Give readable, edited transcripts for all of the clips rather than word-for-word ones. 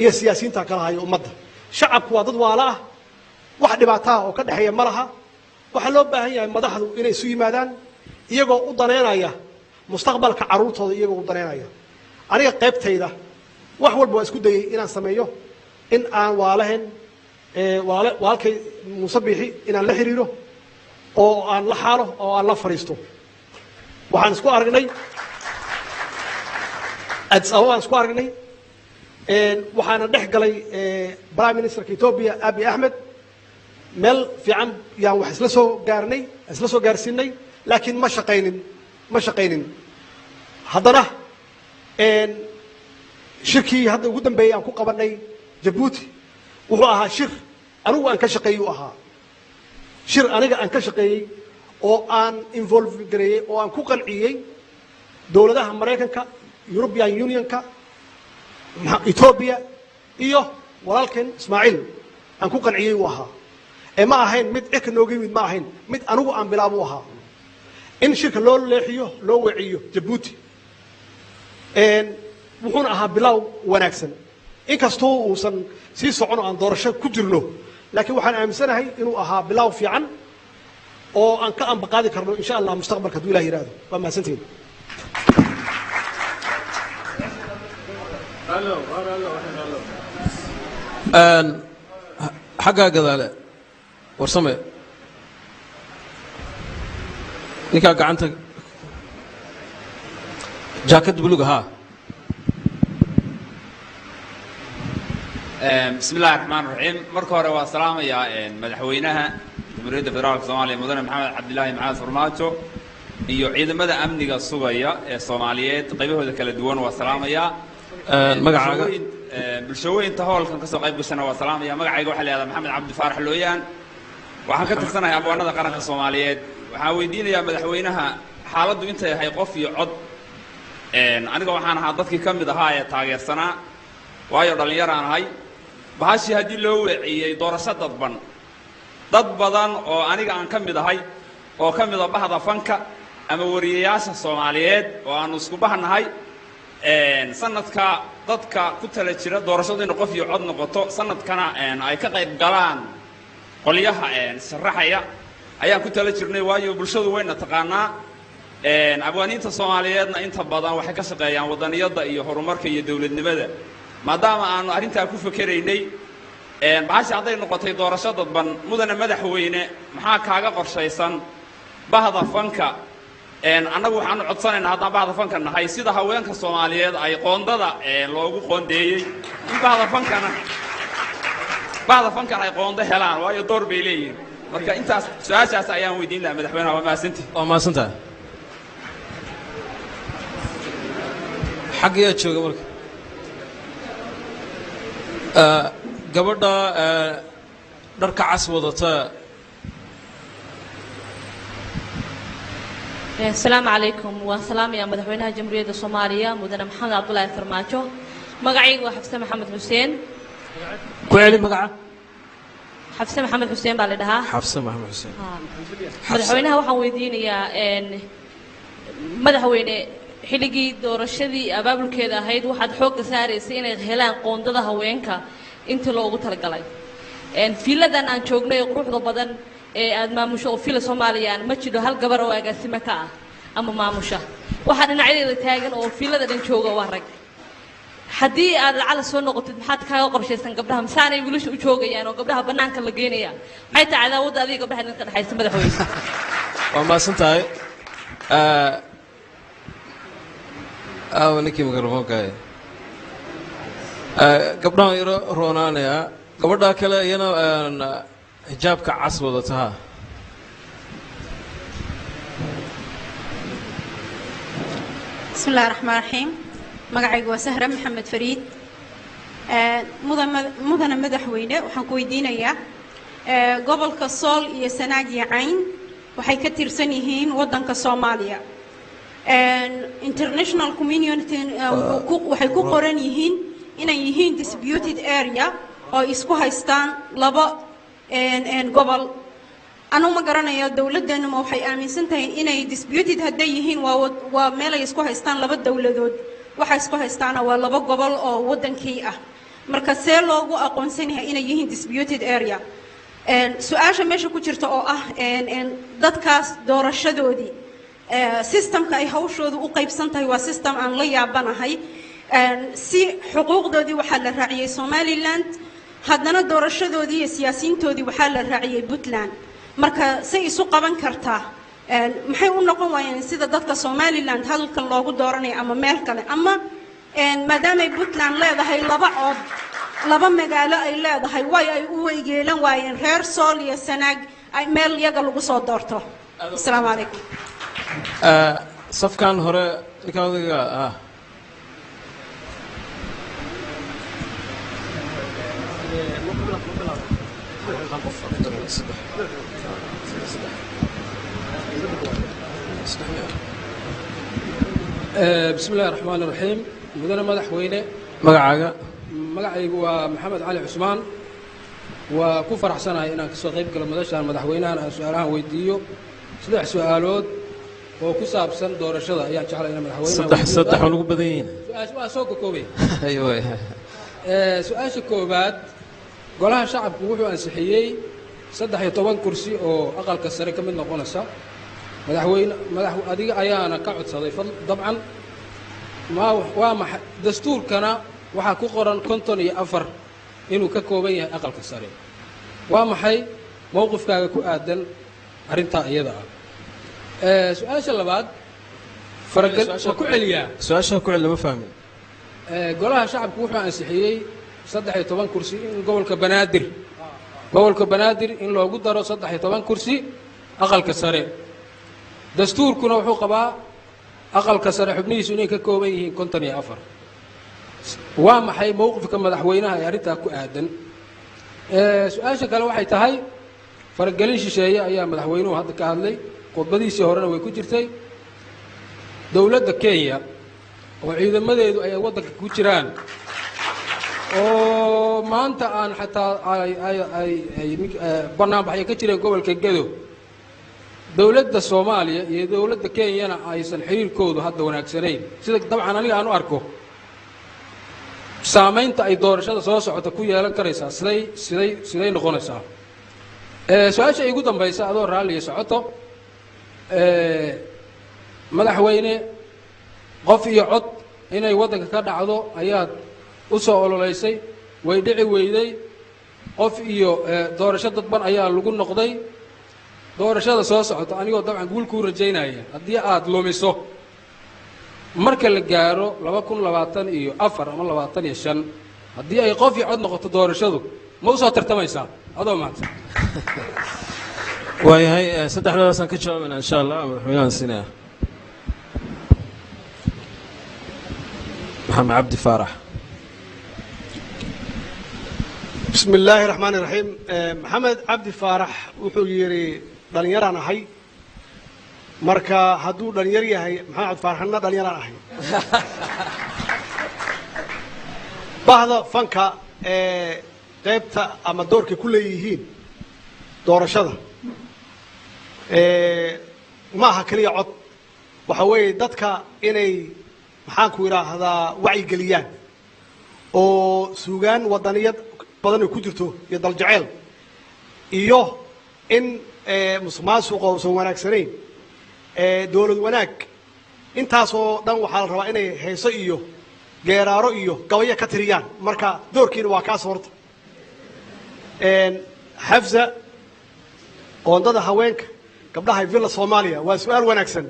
Iyo siyaasiyiinta kala haya ummadda. Shacabku waa dad waala ah, wax dhibaataa oo ka dhexeeya ma laha. Waxaa loo baahan yahay madaxdu inay isu yimaadaan iyagoo u daneynaya mustaqbalka carruurtooda, iyagoo u daneynaya. Aniga qaybtayda wax walba waa isku dayey inaan sameeyo, in aan waalahen waale walaalkay Muuse Biixi inaan la xiriiro oo aan la xaalo oo aan la fadhiisto. Waxaan isku aragnay Addis Ababa, aan isku aragnay. Waxaana dhex galay Prime Ministerka Ethiopia, Abiy Axmed. Meel fiican yaan wax isla soo gaarnay, isla soo gaarsiinay, laakiin ma shaqaynin, ma shaqaynin. Haddana shirkii hadda ugu dambeeyey aan ku qabanay Jabuuti wuxuu ahaa shir anigu aan ka shaqeeyey u ahaa, shir aniga aan ka shaqeeyey oo aan involve gareeyey oo aan ku qanciyey dowladaha Maraykanka, European Unionka, Ethiopia iyo walaalkeen Ismaaciil aan ku qanciyey uu ahaa. Ee ma ahayn mid cirka nooga yimid, ma ahayn mid anigu aan bilaabo u ahaa in shirka loo leexiyo, loo weeciyo Jabuuti. Wuxuuna ahaa bilow wanaagsan, inkastoo uusan sii socon oo aan doorasho ku jirno, laakiin waxaan aaminsanahay inuu ahaa bilow fiican oo aan ka ambaqaadi karno, insha Allah, mustaqbalka, hadduu Ilah yihahdo. Waa mahadsantihin. Xaggaa gadaale, warsame, ninkaa gacanta jaakad buluga haa. Bismi illahi raxmaan raxiim. Marka hore waa salaamayaa madaxweynaha Jamhuuriyadda Federaalka Soomaaliya, Mudane Maxamed Cabdilaahi Maxamed Farmaajo, iyo ciidamada amniga sugaya ee Soomaaliyeed qaybahooda kala duwan waa salaamayaa. Magacaaga? Bulshooyinta hoolkan kasoo qayb gashana waa salaamaya. Magacayga waxaa la yihahdaa Maxamed Cabdi Faarax Looyaan, waxaan ka tirsanahay abwaanada qaranka Soomaaliyeed. Waxaan weydiinayaa madaxweynaha, xaaladdu intay ahay qof iyo cod, aniga waxaan ahaa dadkii ka mid ahaa ee taageersanaa, waayo dhallinyaraan ahay. Bahashii haddii loo weeciyey doorasho dadban, dad badan oo aniga aan ka mid ahay oo ka mida bahda fanka ama wariyayaasha Soomaaliyeed oo aanu isku bahnahay, sanadka dadka ku tala jira doorashadu inay qof iyo cod noqoto, sanadkana ay ka qayb galaan qolyaha sharaxaya ayaan ku tala jirnay, waayo bulshadu wayna taqaanaa. Abwaaniinta Soomaaliyeedna inta badan waxay ka shaqeeyaan wadaniyadda iyo horumarka iyo dowladnimada. Maadaama aanu arrintaa ku fekeraynay, bahasha hadday noqotay doorasho dadban, mudane madaxweyne, maxaa kaaga qorshaysan bahda fanka? Annagu waxaanu codsanaynaa, haddaan bahda fanka nahay, sida haweenka Soomaaliyeed ay qoondada loogu qoondeeyey in bahda fankana ay qoondo helaan, waayo door bay leeyihiin. Marka intaas su-aashaas ayaan weydiin lahaa madaxweynaha. Waa mahadsantihi. Waa mahadsantahay. Xaggayaa jooga marka gabadha dharka cas wadata. Asalaamu calaykum. Waan salaamayaa madaxweynaha Jamhuuriyadda Soomaaliya, Mudane Maxamed Cabdulaahi Farmaajo. Magacaygu waa Xafse Maxamed Xuseen. Ku celi magaca. Xafse Maxamed Xuseen baa la dhahaa. Xafse Maxamed Xuseen. Madaxweynaha waxaan weydiinayaa, madaxweyne, xilligii doorashadii abaabulkeeda ahayd waxaad xoogga saaraysay inay helaan qoondada haweenka intii loogu talagalay. Fiiladan aan joognay ee quruxda badan ee aad maamusho oo Fiila Soomaaliyaan ma jidho hal gabar oo agaasime ka ah ama maamusha. Waxaa dhinacyadeeda taagan oo fiilada dhan jooga waa rag. Haddii aad lacala soo noqotid, maxaad kaaga qorshaysan gabdhaha? Masaanay wiilasha u joogayaan oo gabdhaha bannaanka la geenaya? Maxay tahay cadaawadda adiga gabdhaha idinka dhexaysa, madaxweyne? Waa mahadsan tahay. Aawa ninkii mikrofoonka? Gabdhahan yaro roonaanayaa. Gabadha kale iyana xijaabka cas wadata ha. Bismi illahi raxmaan raxiim. Magacaygu waa Sahra Maxamed Fariid. Mudane madaxweyne, waxaan ku weydiinayaa, gobolka Sool iyo Sanaag iyo Cayn waxay ka tirsan yihiin waddanka Soomaaliya. International community waxay ku qoran yihiin inay yihiin disputed area oo isku haystaan laba gobol. Anugu ma garanayo, dowladdeenu ma waxay aaminsan tahay inay disputed hadday yihiin, waa meel ay isku haystaan laba dowladood, Waxa isku haystaana waa laba gobol oo waddankii ah. Marka see loogu aqoonsan yahay inay yihiin disputed area? Su-aasha meesha ku jirta oo ah dadkaas doorashadoodii, systemka ay hawshoodu u qaybsan tahay waa system aan la yaabanahay. Si xuquuqdoodii waxaa la raaciyey Somaliland, haddana doorashadoodii iyo siyaasiyiintoodii waxaa la raaciyey Puntland. Marka say isu qaban kartaa? Maxay u noqon waayeen sida dadka Somaliland hadalkan loogu dooranayo ama meel kale, ama maadaamay Puntland leedahay laba cod, laba magaalo ay leedahay, way ay u yeelan waayeen reer Sool iyo Sanaag ay meel iyaga lagu soo doorto? Asalaamu calaykum. Safkan hore ninkan odayga ah. Bismi illahi raxmaan iraxiim. Mudane madaxweyne, magacaaga? Magacaygu waa Maxamed Cali Cusmaan. Waa ku faraxsanahay inaan kasoo qayb galo madashaan, madaxweynahan aan su-aalahan weydiiyo. Saddex su-aalood oo ku saabsan doorashada ayaan jeclay inaan madaxweynaha saddex weydiiyo. Saddex waan ugu badan yihiin. Su-aasha waa soo kokoobay. Ayo. Su-aasha koowaad, golaha shacabku wuxuu ansixiyey 13 kursi oo aqalka sare ka mid noqonaysa. Madaxweyne, madax adiga ayaana ka codsaday fadl dabcan. Ma waa maxay dastuurkana waxaa ku qoran 54 inuu ka kooban yahay aqalka sare. Waa maxay mowqifkaaga ku aadan arrintaa iyada ah? Su-aasha labaad, faragal waa ku celiyaa. Su-aasha ku celi, lama fahmin. Golaha shacabku wuxuu ansixiyey 13 kursi in gobolka Banaadir in loogu daro 13 kursi aqalka sare. Dastuurkuna wuxuu qabaa aqalka sare xubnihiisu inay ka kooban yihiin 54. Waa maxay mowqifka madaxweynaha ee arrintaa ku aadan? Su-aasha kale waxay tahay, faragelin shisheeye ayaa madaxweynuhu hadda ka hadlay, khudbadiisii horena way ku jirtay. Dowladda Kenya oo ciidamadeedu ay waddanka ku jiraan oo maanta aan xataa ay banaanbaxyo ka jireen gobolka Gedo, dowladda Soomaaliya iyo dowladda Kenyana aysan xiriirkoodu hadda wanaagsanayn, sida dabcan aniga aan u arko, saamaynta ay doorashada soo socota ku yeelan karaysaa siday noqonaysaa? Su-aasha igu dambaysa, adoo raalliya socoto, madaxweyne, qof iyo cod inay waddanka ka dhacdo ayaad u soo ololeysay, way dhici weyday. Qof iyo doorasho dadban ayaa lagu noqday. Doorashada soo socota, anigoo dabcan guul kuu rajaynaya, haddii aad lumiso marka la gaaro 2024 ama 25, haddii ay qof iyo cod noqoto doorashadu, ma usoo tartamaysaa? Adoo mahadsan. Waayahay, saddexdadaasaan ka jawaabayna insha Allah. Madaxweynahan siinaya, Maxamed Cabdi Faarax. Bismi illaahi raxmaani raxiim. Maxamed Cabdi Faarax wuxuu yidhi dhalinyaraan ahay. Marka hadduu dhalinyar yahay Maxamed Cabdi Faaraxna, dhalinyaraan ahay. Bahda fanka ee qaybta ama doorkay ku leeyihiin doorashada ma aha keliya cod. Waxa weeye dadka inay, maxaanku idhaahdaa, wacyigeliyaan oo suugaan wadaniyad badan ay ku jirto iyo daljaceyl iyo in musuq maasuqa uusan wanaagsanayn, dowlad wanaag, intaasoo dhan waxaa la rabaa inay heeso iyo geeraaro iyo gabayo ka tiriyaan. Marka doorkiina waa kaas horta. Xafsa, qoondada haweenka gabdhaha Villa Soomaaliya, waa su-aal wanaagsan.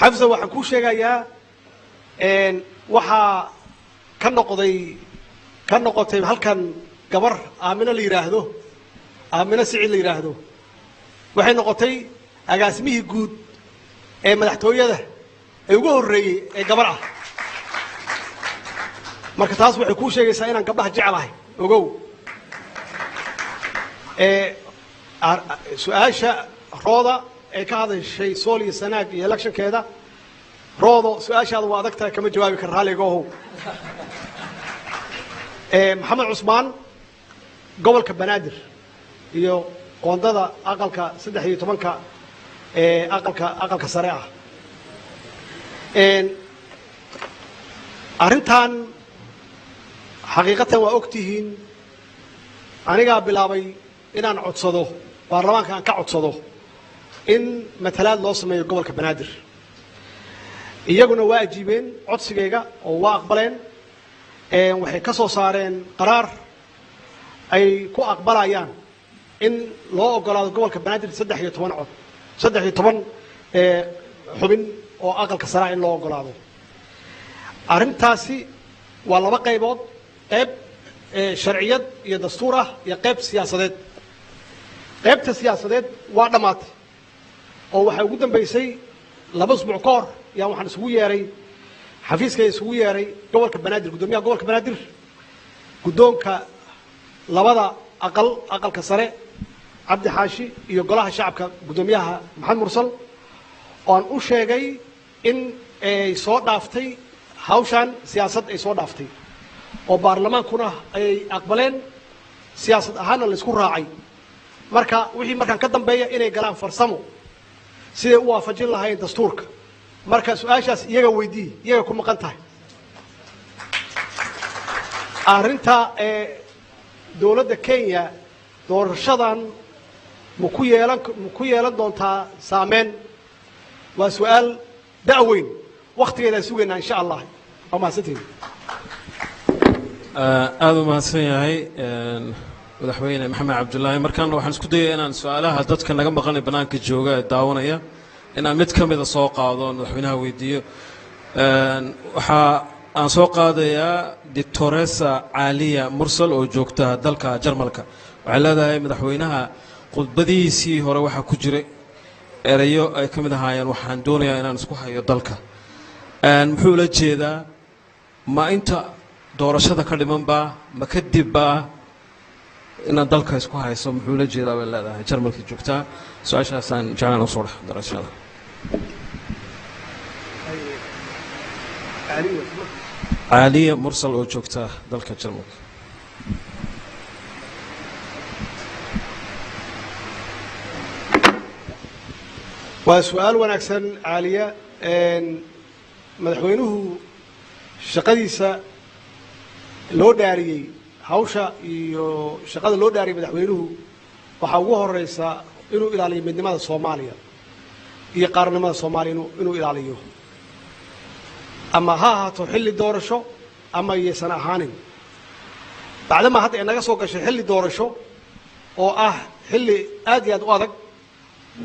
Xafsa, waxaan kuu sheegayaa, waxaa ka noqotay halkan gabar Aamino la yidhaahdo, Aamino Sicid la yidhaahdo. Waxay noqotay agaasimihii guud ee madaxtooyada ee ugu horreeyey ee gabar ah. Marka taas waxay kuu sheegaysaa inaan gabdhaha jeclahay, ogow. Su-aasha Rooda ee ka hadashay Sool iyo Sanaag iyo electionkeeda, Roodo, su-aashaada waa adag tahay, kama jawaabi kara, raalliga ohow. Maxamed Cusmaan, gobolka Banaadir iyo qoondada aqalka 13-ka ee aqalka sare ah. Arrintan xaqiiqatan waa og tihiin, anigaa bilaabay inaan codsado, baarlamaanka aan ka codsado in matalaad loo sameeyo gobolka Banaadir. Iyaguna waa ajiibeen codsigayga oo waa aqbaleen. Waxay ka soo saareen qaraar ay ku aqbalayaan in loo ogolaado gobolka Banaadir 13 cod, 13 xubin oo aqalka saraa in loo ogolaado. Arrintaasi waa laba qaybood: qayb sharciyad iyo dastuur ah iyo qayb siyaasadeed. Qaybta siyaasadeed waa dhammaatay oo waxaa ugu dambaysay 2 usbuuc ka hor yaan waxaan isugu yeeray xafiiskay, isugu yeeray gobolka Banaadir, guddoomiyaha gobolka Banaadir, guddoonka labada aqal, aqalka sare Cabdi Xaashi iyo golaha shacabka guddoomiyaha Maxamed Mursal, oo aan u sheegay in ay soo dhaaftay hawshan siyaasad, ay soo dhaaftay oo baarlamaankuna ay aqbaleen, siyaasad ahaanna laysku raacay. Marka wixii markaan ka dambeeya inay galaan farsamo siday u waafajin lahayn dastuurka. Marka su-aashaas iyaga weydii, iyaga ku maqan tahay. Arrinta ee dowladda Kenya doorashadan ma ku yeelan doontaa saameyn waa su-aal da' weyn, waktigeedaan sugaynaa, insha Allah. Waa mahadsantihin. Aada u mahadsan yahay madaxweyne Maxamed Cabdulaahi. Markaana waxaan isku dayaya inaan su-aalaha dadka naga maqan ee bannaanka jooga ee daawanaya inaan mid ka mida soo qaado oon madaxweynaha weydiiyo. Waxaa aan soo qaadayaa Doctoresa Caaliya Mursal oo joogta dalka Jarmalka. Waxay leedahay, madaxweynaha khudbadihiisii hore waxaa ku jiray erayo ay ka mid ahaayeen "waxaan doonayaa inaan isku hayo dalka". Muxuu ula jeedaa? Ma inta doorashada ka dhiman baa, ma kadib baa inaad dalka isku hayso? Muxuu ula jeedaa bay leedahay. Jarmalka joogtaa. Su-aashaasaan jeclaan usoo dhex doorashada. Caaliya Mursal oo joogta dalka Jarmalka. Waa su-aal wanaagsan, Caaliya. Madaxweynuhu shaqadiisa loo dhaariyey, hawsha iyo shaqada loo dhaariyey madaxweynuhu waxaa ugu horeysa inuu ilaaliyo midnimada Soomaaliya iyo qaranimada Soomaaliya, inuu ilaaliyo, ama ha ahaato xilli doorasho ama yaysan ahaanin. Bacdama hadda ay naga soo gashay xilli doorasho oo ah xilli aad iyo aad u adag,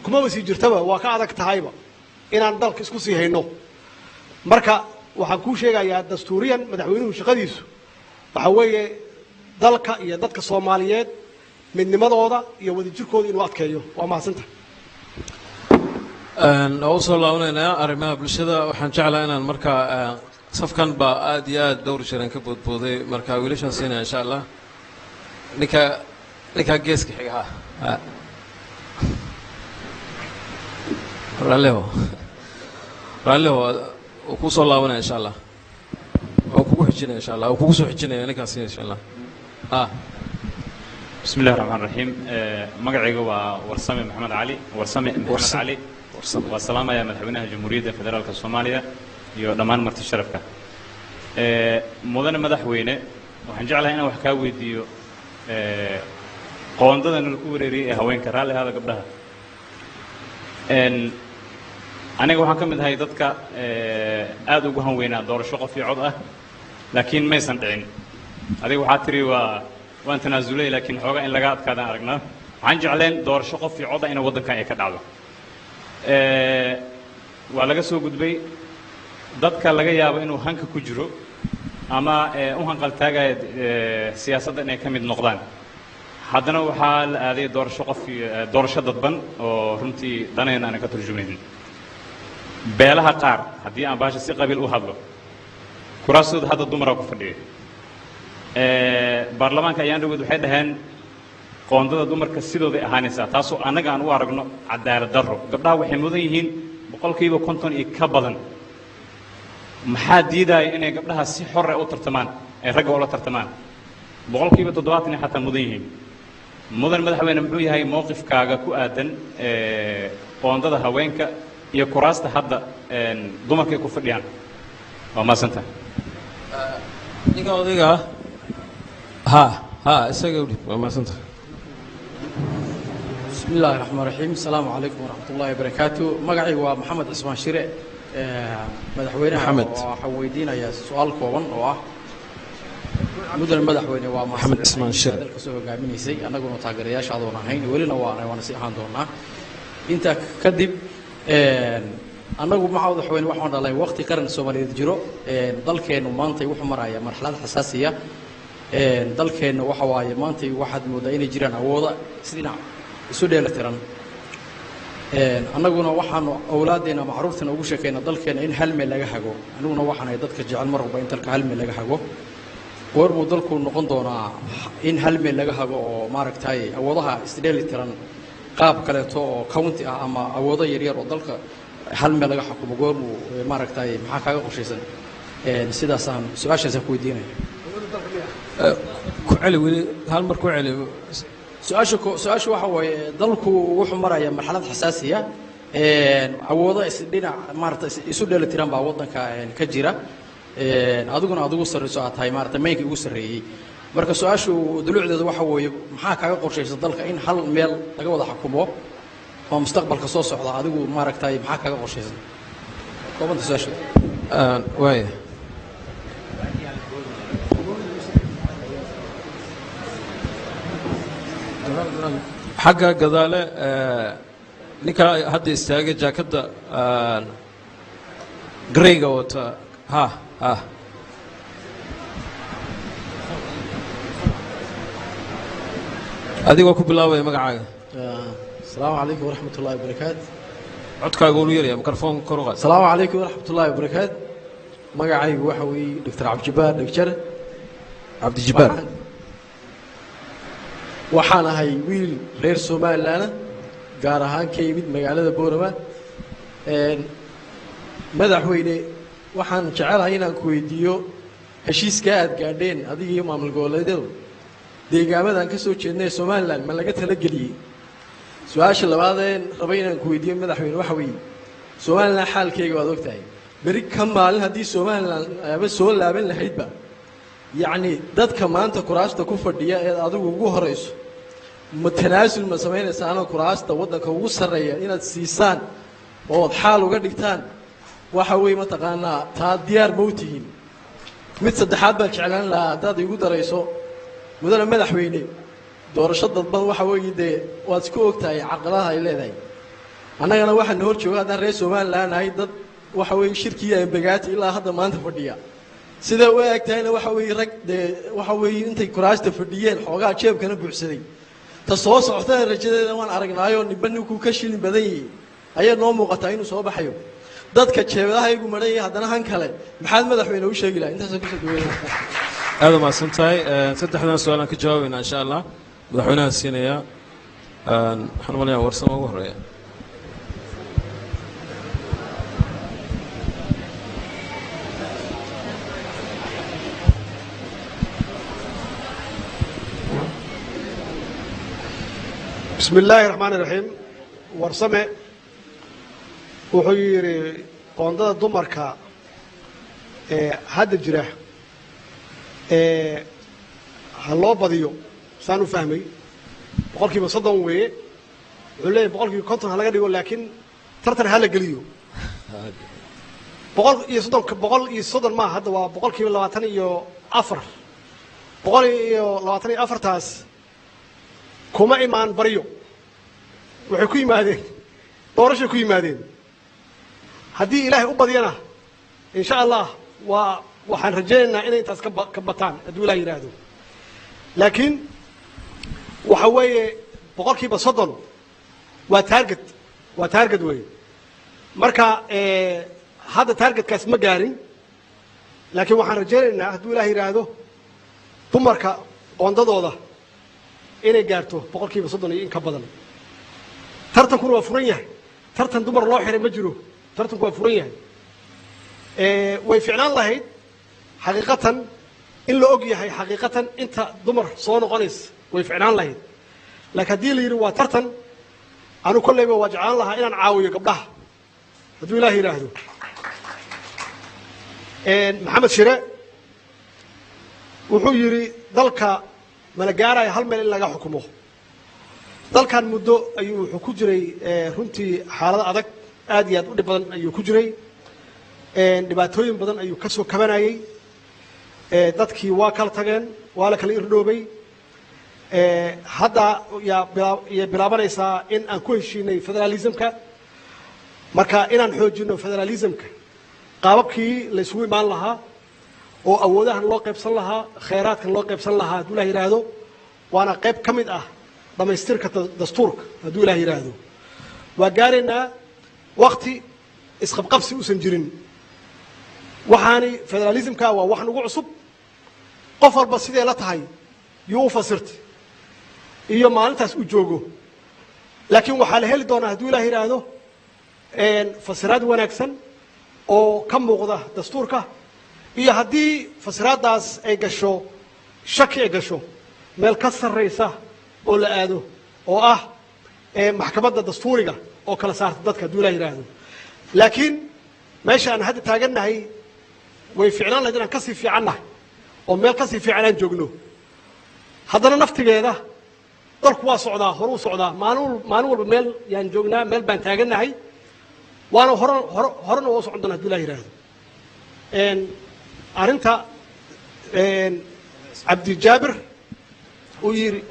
kumaba sii jirtaba, waa ka adag tahayba inaan dalka isku sii hayno. Marka waxaan kuu sheegayaa, dastuuriyan madaxweynuhu shaqadiisu waxaa weeye dalka iyo dadka Soomaaliyeed midnimadooda iyo wadajirkooda inuu adkeeyo. Waa mahadsantahay. Waa usoo laabanaynaa arrimaha bulshada. Waxaan jeclaa inaan markaa safkan baa aad iyo aad dhowr jeeraan ka boodbooday, marka wiilashaan siinaya, insha Allah. Ninkaa geeska xiga, ha raalliho, raalliho, wuu kusoo laabanaya, insha Allah. Waa kugu xijinaya, insha Allah, wuu kugu soo xijinaya ninkaas, insha Allah, ha. بسم الله الرحمن الرحيم. magacayga waa Warsame Maxamed Cali, Warsame Maxamed Cali. Waa salaamaya madaxweynaha Jamhuuriyadda Federaalka Soomaaliya iyo dhammaan marti sharafka. Mudane madaxweyne, waxaan jeclahay inaan wax kaa weydiiyo qoondada nalaku wareeriyey ee haweenka. Raalli ahaada gabdhaha. Aniga waxaan ka mid ahay dadka aad ugu hanweynaa doorasho qof iyo cod ah, laakiin maysan dhicin. Adiga waxaa tiri waan tanaasulay, laakiin xoogaa in laga adkaadaan aragnaa. Waxaan jecleen doorasho qof iyo cod ah inay waddankan ay ka dhacdo. Waa laga soo gudbay. Dadka laga yaabo inuu hanka ku jiro ama u hanqaltaagaya siyaasadda inay ka mid noqdaan, haddana waxaa la aaday doorasho qof iyo doorasho dadban oo runtii danayna aanan ka turjumaynin. Beelaha qaar, haddii aan baasha si qabiil u hadlo, kuraastooda hadda dumaraa ku fadhiya baarlamaanka. Ayaan dhaweyd waxay dhaheen qoondada dumarka sidooday ahaanaysaa, taasoo annaga aan u aragno cadaalad darro. Gabdhaha waxay mudan yihiin 50% iyo ka badan. Maxaa diidaya inay gabdhaha si xore u tartamaan, ay ragga ula tartamaan? 70% ay xataa mudan yihiin. Mudan madaxweyne, muxuu yahay mowqifkaaga ku aadan qoondada haweenka iyo kuraasta hadda dumarka ay ku fadhiyaan? Waa mahadsantahay. Ninka odayga ah, ha ha, isaga u dhib. Waa mahadsantahay. بسم الله الرحمن الرحيم. السلام عليكم ورحمة الله وبركاته. Magacaygu waa Maxamed Cismaan Shire. Madaxweynaha Maxamed. Waxaan weydiinayaa su-aal kooban oo ah, mudane madaxweyne, waa Maxamed Cismaan Shire. Dalka soo hogaaminaysay, annaguna taageerayaasha adoon ahayn, welina waana sii ahaan doonaa. Intaa kadib, annagu maxa madaxweyne waxaan dhalay waqti qaran Soomaaliyeed jiro. Dalkeennu maanta wuxuu marayaa marxalad xasaasiya. Dalkeennu waxa waaye maanta waxaad moodaa inay jiraan awooda si dhinac isu dheelitiran. Annaguna waxaanu awlaaddeena ama carruurteena ugu sheekayna dalkeena in hal meel laga hago. Aniguna waxaan ahay dadka jecel mar walba in dalka hal meel laga hago. Goor buu dalku noqon doonaa in hal meel laga hago oo maaragtay awoodaha isdheelitiran qaab kaleeto oo county ah ama awoodo yaryar oo dalka hal meel laga xukumo? Goor buu maaragtay, maxaa kaaga qorshaysan? Sidaasaan su-aashaasaan ku weydiinaya. Ku celi weli, hal mar ku celi. Su-aasha waxa waaye, dalku wuxuu marayaa marxalad xasaasiya. Awoodo isdhinac maarata isu dheelitiran baa waddanka ka jira. Adiguna aad ugu sarreyso, aad tahay maarata maynka ugu sarreeyey. Marka su-aashu dulucdeedu waxa weeye, maxaa kaaga qorshaysan dalka in hal meel laga wada xukumo oo mustaqbalka soo socda? Adigu maaragtay maxaa kaaga qorshaysan? Koobanta su-aasha. Waaya. Xagga gadaale, ninka hadda istaagay, jaakadda greyga wata, ha ha. Adigoo ku bilaabaya magacaaga. Asalaamu calaykum waraxmat ullahi wabarakaatu. Codkaaga ulu yaraya, mikrofoonka kor u qaad. Asalaamu calaykum waraxmat ullahi wabarakaatu. Magacaygu waxa weeye Doctor Cabdijabaar Dhagjare. Cabdijabaar. Waxaan ahay wiil reer Somaliland, gaar ahaan ka yimid magaalada Boorama. Madaxweyne, waxaan jecelahay inaan ku weydiiyo heshiiskaa aad gaadheen adiga iyo maamul goboleedyadu, deegaamadan ka soo jeednay Somaliland ma laga talageliyey? Su-aasha labaadeen rabay inaan ku weydiiyo, madaxweyne, waxa weeye Somaliland xaalkeyga waad ogtahay. Beri ka maalin haddii Somaliland aba soo laaban lahaydba, yacni dadka maanta kuraasta ku fadhiya eed adigu ugu horeyso, ma tanaasul ma samaynaysaanoo kuraasta waddanka ugu sarreeya inaad siisaan ood xaal uga dhigtaan, waxa weeye mataqaanaa, taa diyaar ma u tihiin? Mid saddexaad baan jeclaan lahaa haddaad iigu darayso, mudane madaxweyne. Doorasho dadban waxa weeye dee waad isku ogtahay carqaladaha ay leedahay. Annagana waxaana hor jooga, haddaan reer Somaliland nahay, dad waxa weeye shirkii Embagathi ilaa hadda maanta fadhiya. Siday u eg tahayna waxa weeye rag dee waxa weeye intay kuraasta fadhiyeen xoogaa jeebkana buuxsaday. Ta soo socotana rajadeeda waan aragnaayo, ninba ninkuu ka shilin badan yahay ayaa noo muuqataa inuu soo baxayo. Dadka jeebadaha igu maran yahay haddana han kale maxaad madaxweyne u sheegi lahay? Intaasaan kusoo dhaweynaya. Aad u mahadsan tahay. Saddexdan su-aal aan ka jawaabayna insha Allah madaxweynaha siinaya. Waxaan u malayaa Warsamo ugu horeeya. بسم الله الرحمن الرحيم. Warsame wuxuu yidhi qoondada dumarka ee hadda jira ee ha loo badiyo. Saan u fahmay 30% weeye. Wuxuu leeyahay 50% ha laga dhigo, laakiin tartan ha la geliyo. 130, 130 maaha, hadda waa 24%. 124-taas kuma imaan baryo, waxay ku yimaadeen doorashay ku yimaadeen. Haddii Ilaahay u badiyana, insha Allah waa waxaan rajaynaynaa inay intaas ka bataan hadduu Ilaah yidhaahdo. Laakiin waxa weeye 30% waa target, waa target weeye. Marka hadda targetkaas ma gaarin, laakiin waxaan rajaynaynaa hadduu Ilaah yidhaahdo dumarka qoondadooda inay gaarto 30% iyo in ka badan. Tartankuna waa furan yahay, tartan dumar loo xiray ma jiro, tartanku waa furan yahay. Way ficnaan lahayd xaqiiqatan in la og yahay xaqiiqatan inta dumar soo noqonaysa, way ficnaan lahayd. Laakiin haddii la yidhi waa tartan, anu kolleyba waa jeclaan lahaa inaan caawiyo gabdhaha hadduu Ilaah yidhaahdo. Maxamed Shire Wuxuu yidhi dalka mala gaaraya hal meel in laga xukumo. Dalkan muddo ayuu wuxuu ku jiray runtii xaalad adag, aad iyo aad u dhib badan ayuu ku jiray. Dhibaatooyin badan ayuu ka soo kabanayay. Dadkii waa kala tageen, waa la kala irdhoobay. Hadda yaa iyay bilaabanaysaa in aan ku heshiinay federalismka. Marka inaan xoojino federalismka, qaababkii la isugu imaan lahaa oo awoodahan loo qaybsan lahaa, khayraadkan loo qaybsan lahaa, hadduu Ilaah yidhaahdo, waana qayb ka mid ah dhammaystirka dastuurka. Hadduu Ilaah yidhaahdo, waa gaaraynaa wakti isqabqabsi uusan jirin. Waxaani federalismka waa wax nagu cusub, qof walba sidee la tahay yuu u fasirtay iyo maalintaas uu joogo. Laakiin waxaa la heli doonaa, hadduu Ilaah yidhaahdo, fasiraad wanaagsan oo ka muuqda dastuurka, iyo haddii fasiraaddaas ay gasho shaki, ay gasho meel ka sarraysa oo la aado, oo ah maxkamadda dastuuriga oo kala saarta dadka, hadduu Ilaah yidhaahdo. Laakiin meesha aan hadda taagannahay way ficnaan lahayd inaan kasii fiicannahay oo meel kasii fiican aan joogno. Haddana naftigeeda dalku waa socdaa, horuu socdaa. Maalin walba meel yaan joognaa, meel baan taagannahay, waana hor hor horena waa u socon doona, haduu Ilaah yidhaahdo. Arrinta Cabdijaabir uu yidhi,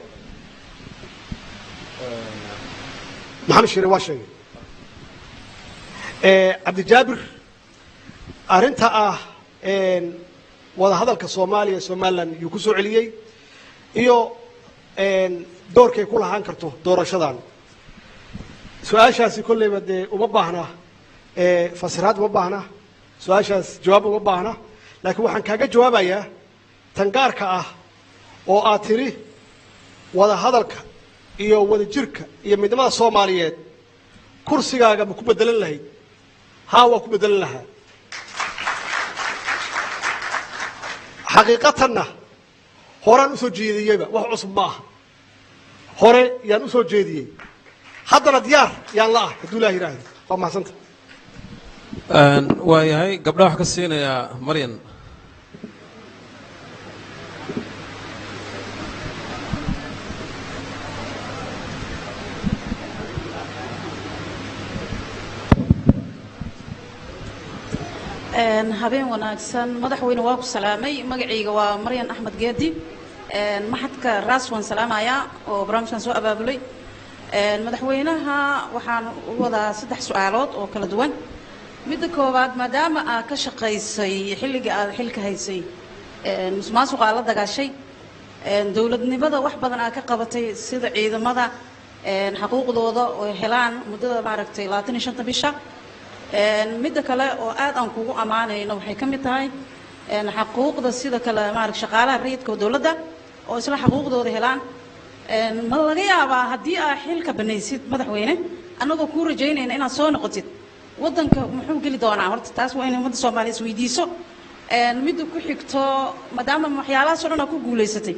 Maxamed Shire waa sheegay. Cabdijaabir, arrinta ah wada hadalka Soomaaliya Somaliland yuu ku soo celiyey iyo doorkay ku lahaan karto doorashadan. Su-aashaasi kolleyba dee uma baahna fasiraad, uma baahna su-aashaas jawaab uma baahna. Laakiin waxaan kaaga jawaabayaa tan gaarka ah oo aad tidhi wada hadalka iyo wada jirka iyo midnimada Soomaaliyeed kursigaaga ma ku bedelan lahayd? Haa, waa ku bedelan lahaa. Xaqiiqatanna horaan usoo jeediyeyba, wax cusub ma aha, hore yaan usoo jeediyey, haddana diyaar yaan la ah, hadduu Ilaah yidhaahdo. Waa mahadsanta. Waa yahay, gabdhaha wax ka siinayaa Maryan. Habeen wanaagsan madaxweyne, waa ku salaamay. Magacayga waa Maryan Axmed Geedi. Maxadka Raas waan salaamayaa oo barnaamijkan soo abaabulay. Madaxweynaha waxaan u wadaa 3 su-aalood oo kala duwan. Midda koowaad, maadaama aad ka shaqaysay xilliga aad xilka haysay musuqmaasuqa aad la dagaashay, dowladnimada wax badan aad ka qabatay, sida ciidamada xaquuqdooda oo helaan muddada maaragtay 25-ta bisha. Midda kale oo aad aan kugu ammaanayno waxay ka mid tahay xaquuqda sida kale maaragtay shaqaalaha rayidka oo dowladda oo isla xaquuqdooda helaan. Ma laga yaabaa haddii aad xilka banaysid madaxweyne, annagoo kuu rajaynayna inaad soo noqotid, waddanka muxuu geli doonaa? Horta taas waa inay ummadda Soomaaliya isweydiiso. Midda ku xigto, maadaama waxyaalahaas oo dhan aad ku guulaysatay,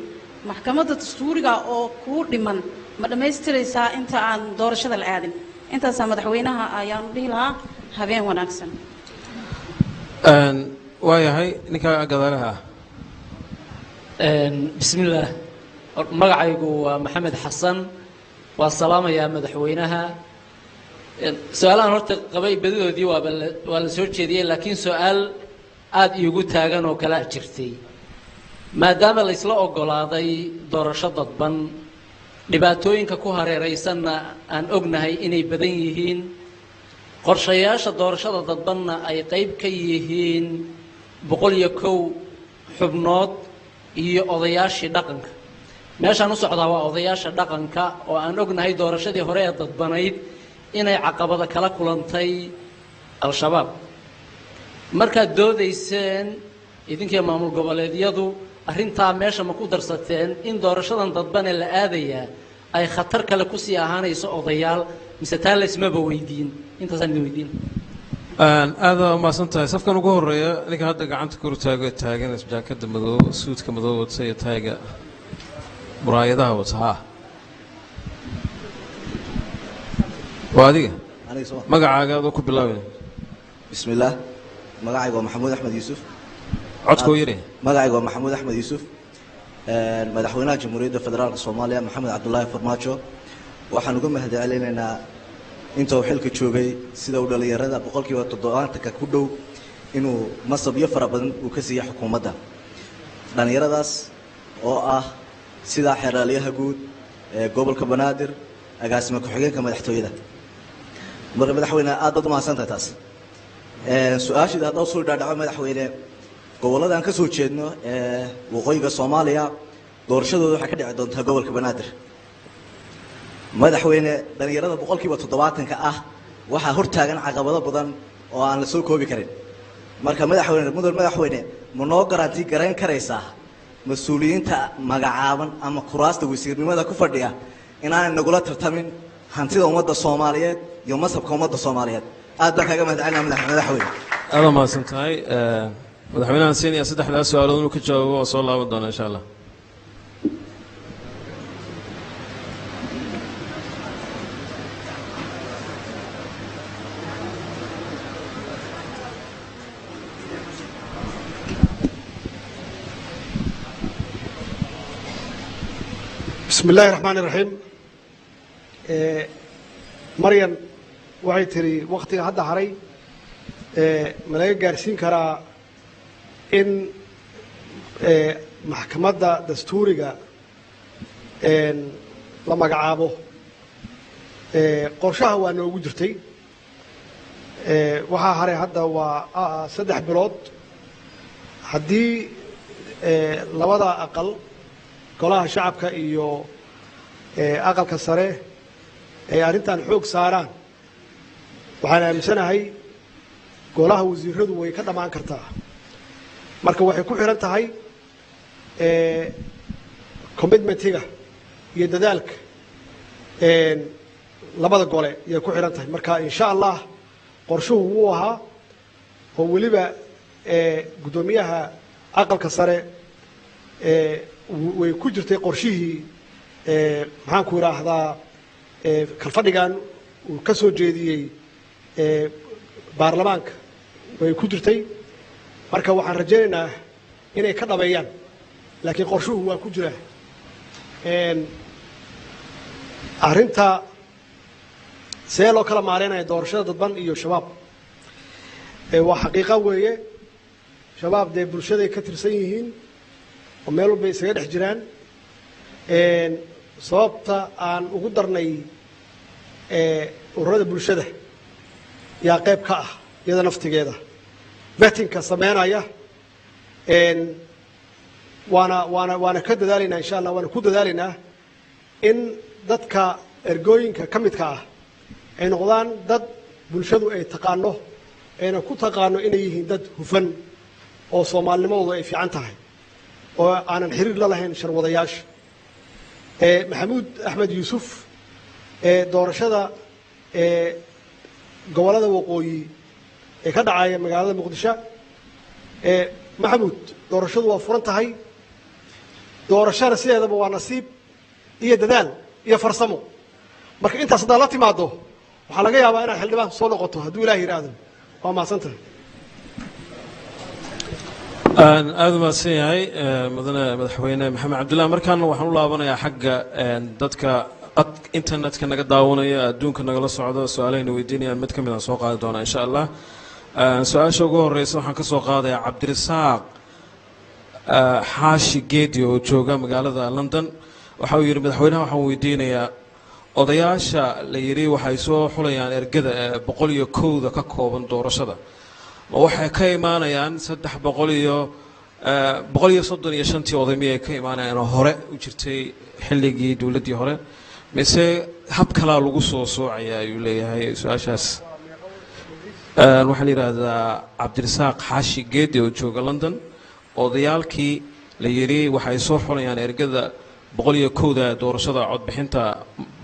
maxkamadda dastuuriga oo kuu dhiman ma dhammaystiraysaa inta aan doorashada la aadin? Intaasaa madaxweynaha ayaanu dhihi lahaa. Habeen wanaagsan. Waa yahay, ninka gadaalaha ah. Bismillaah, magacaygu waa Maxamed Xasan, waa salaamayaa madaxweynaha. Su-aalahan horta qabay badidoodii waaba waa la soo jeediyey, laakiin su-aal aada iigu taagan oo kalaa jirtay. Maadaama la isla oggolaaday doorasho dadban, dhibaatooyinka ku hareeraysanna aan ognahay inay badan yihiin, qorshayaasha doorashada dadbanna ay qayb ka yihiin 101 xubnood iyo odayaashii dhaqanka, meeshaan u socdaa waa odayaasha dhaqanka oo aan ognahay doorashadii hore ee dadbanayd inay caqabado kala kulantay Al-Shabaab. Markaad doodayseen idinkii maamul goboleedyadu, arrintaa meesha ma ku darsateen in doorashadan dadbane la aadayaa ay khatar kale kusii ahaanayso odayaal, mise taa laysmaba weydiin? Intaasaan idin weydiin. Aada umahadsan tahay. Safkan ugu horeeya, ninka hadda gacanta kor taago, taagan, jaakada madow, suudka madow wata iyo tayga muraayadaha wata. Ha, waa adiga. Magacaaga adoo ku bilaabaya. Bismillaah, magacaygu waa Maxamuud Axmed Yuusuf. Codkoo yari. Magacaygu waa Maxamuud Axmed Yuusuf. Madaxweynaha Jamhuuriyadda Federaalka Soomaaliya Maxamed Cabdulaahi Farmaajo waxaan uga mahadcelinaynaa inta uu xilka joogay sida uu dhallinyarada 70% ku dhow inuu masabyo fara badan uu ka siiyey xukuumadda, dhallinyaradaas oo ah sida xeeraalyaha guud ee gobolka Banaadir, agaasima ku-xigeenka madaxtooyada. Marka madaxweyne, aad baad u mahadsantahay. Taas su-aashiida haddaa usoo dhaadhaco, madaxweyne, gobollada aan ka soo jeedno ee waqooyiga Soomaaliya doorashadooda waxay ka dhici doontaa gobolka Banaadir. Madaxweyne, dhallinyarada 70% ah waxaa hortaagan caqabado badan oo aan la soo koobi karin. Marka madaxweyne, mudan madaxweyne, ma noo garanti garayn karaysaa mas-uuliyiinta magacaaban ama kuraasta wasiirnimada ku fadhiya inaanay nagula tartamin hantida ummadda Soomaaliyeed iyo masabka ummadda Soomaaliyeed? Aad baan kaaga mahad celinaa, madaxweyne. Aada mahadsan tahay. Madaxweynahan siinaya saddexdaas su-aalood inuu ka jawaabo, waa soo laaban doona insha Allah. Bismi illaahi raxmaani raxiim. Maryan waxay tiri waktiga hadda haray ma laga gaarsiin karaa in maxkamadda dastuuriga la magacaabo? Qorshaha waa noogu jirtay. Waxaa haray hadda waa 3 bilood. Haddii labada aqal, golaha shacabka iyo aqalka sare, ay arrintan xoog saaraan, waxaan aaminsanahay golaha wasiiradu way ka dhammaan kartaa. Marka waxay ku xihan tahay commitmentiga iyo dadaalka labada gole ayay ku xihan tahay. Marka insha Allah qorshuhu wuu ahaa, oo weliba guddoomiyaha aqalka sare way ku jirtay qorshihii, maxaan ku idhaahdaa, kalfadhigan uu ka soo jeediyey baarlamaanka way ku jirtay. Marka waxaan rajaynaynaa inay ka dhabeeyaan, laakiin qorshuhu waa ku jiraa. Arrinta see loo kala maareynaya doorashada dadban iyo Shabaab, waa xaqiiqa weeye. Shabaab dee bulshaday ka tirsan yihiin oo meel walbay isaga dhex jiraan. Sababta aan ugu darnay ururada bulshada yaa qayb ka ah, iyada naftigeeda vettingka sameynaya. Waana ka dadaalaynaa insha Allah, waana ku dadaalaynaa in dadka ergooyinka ka midka ah ay noqdaan dad bulshadu ay taqaano, ayna ku taqaano inay yihiin dad hufan oo soomaalinimadoodu ay fiican tahay oo aanan xiriir la lahayn sharwadayaasha. Maxamuud Axmed Yuusuf, doorashada gobollada waqooyi ee ka dhacaya magaalada Muqdisho, Maxamuud, doorashadu waa furan tahay. Doorashana sideedaba waa nasiib iyo dadaal iyo farsamo. Marka intaas haddaad la timaado, waxaa laga yaabaa inaad xildhibaan soo noqoto hadduu Ilaah yidhaahdo. Waa mahadsan tahay. Aada u mahadsan yahay mudane madaxweyne Maxamed Cabdillah. Markaana waxaan u laabanayaa xagga dadka qad internetka naga daawanaya, adduunka nagala socdo, su-aalahayna weydiinayaan. Mid ka mid aan soo qaadi doonaa insha Allah. Su-aasha ugu horeysa waxaan ka soo qaadayaa Cabdirasaaq Xaashi Geedi oo jooga magaalada London. Waxa uu yidhi, madaxweynaha waxaan weydiinayaa, odayaasha la yidhi waxay soo xulayaan ergada ee 101da ka kooban doorashada, ma waxay ka imaanayaan saddex boqol iyo 135-tii oday miyay ka imaanayaan oo hore u jirtay xilligii dowladdii hore, mise hab kalaa lagu soo soocaya, ayuu leeyahay. Su-aashaas waxaa la yidhaahdaa Cabdirasaaq Xaashi Geedi oo jooga London. Odayaalkii la yidhi waxay soo xulayaan ergada 101da doorashada codbixinta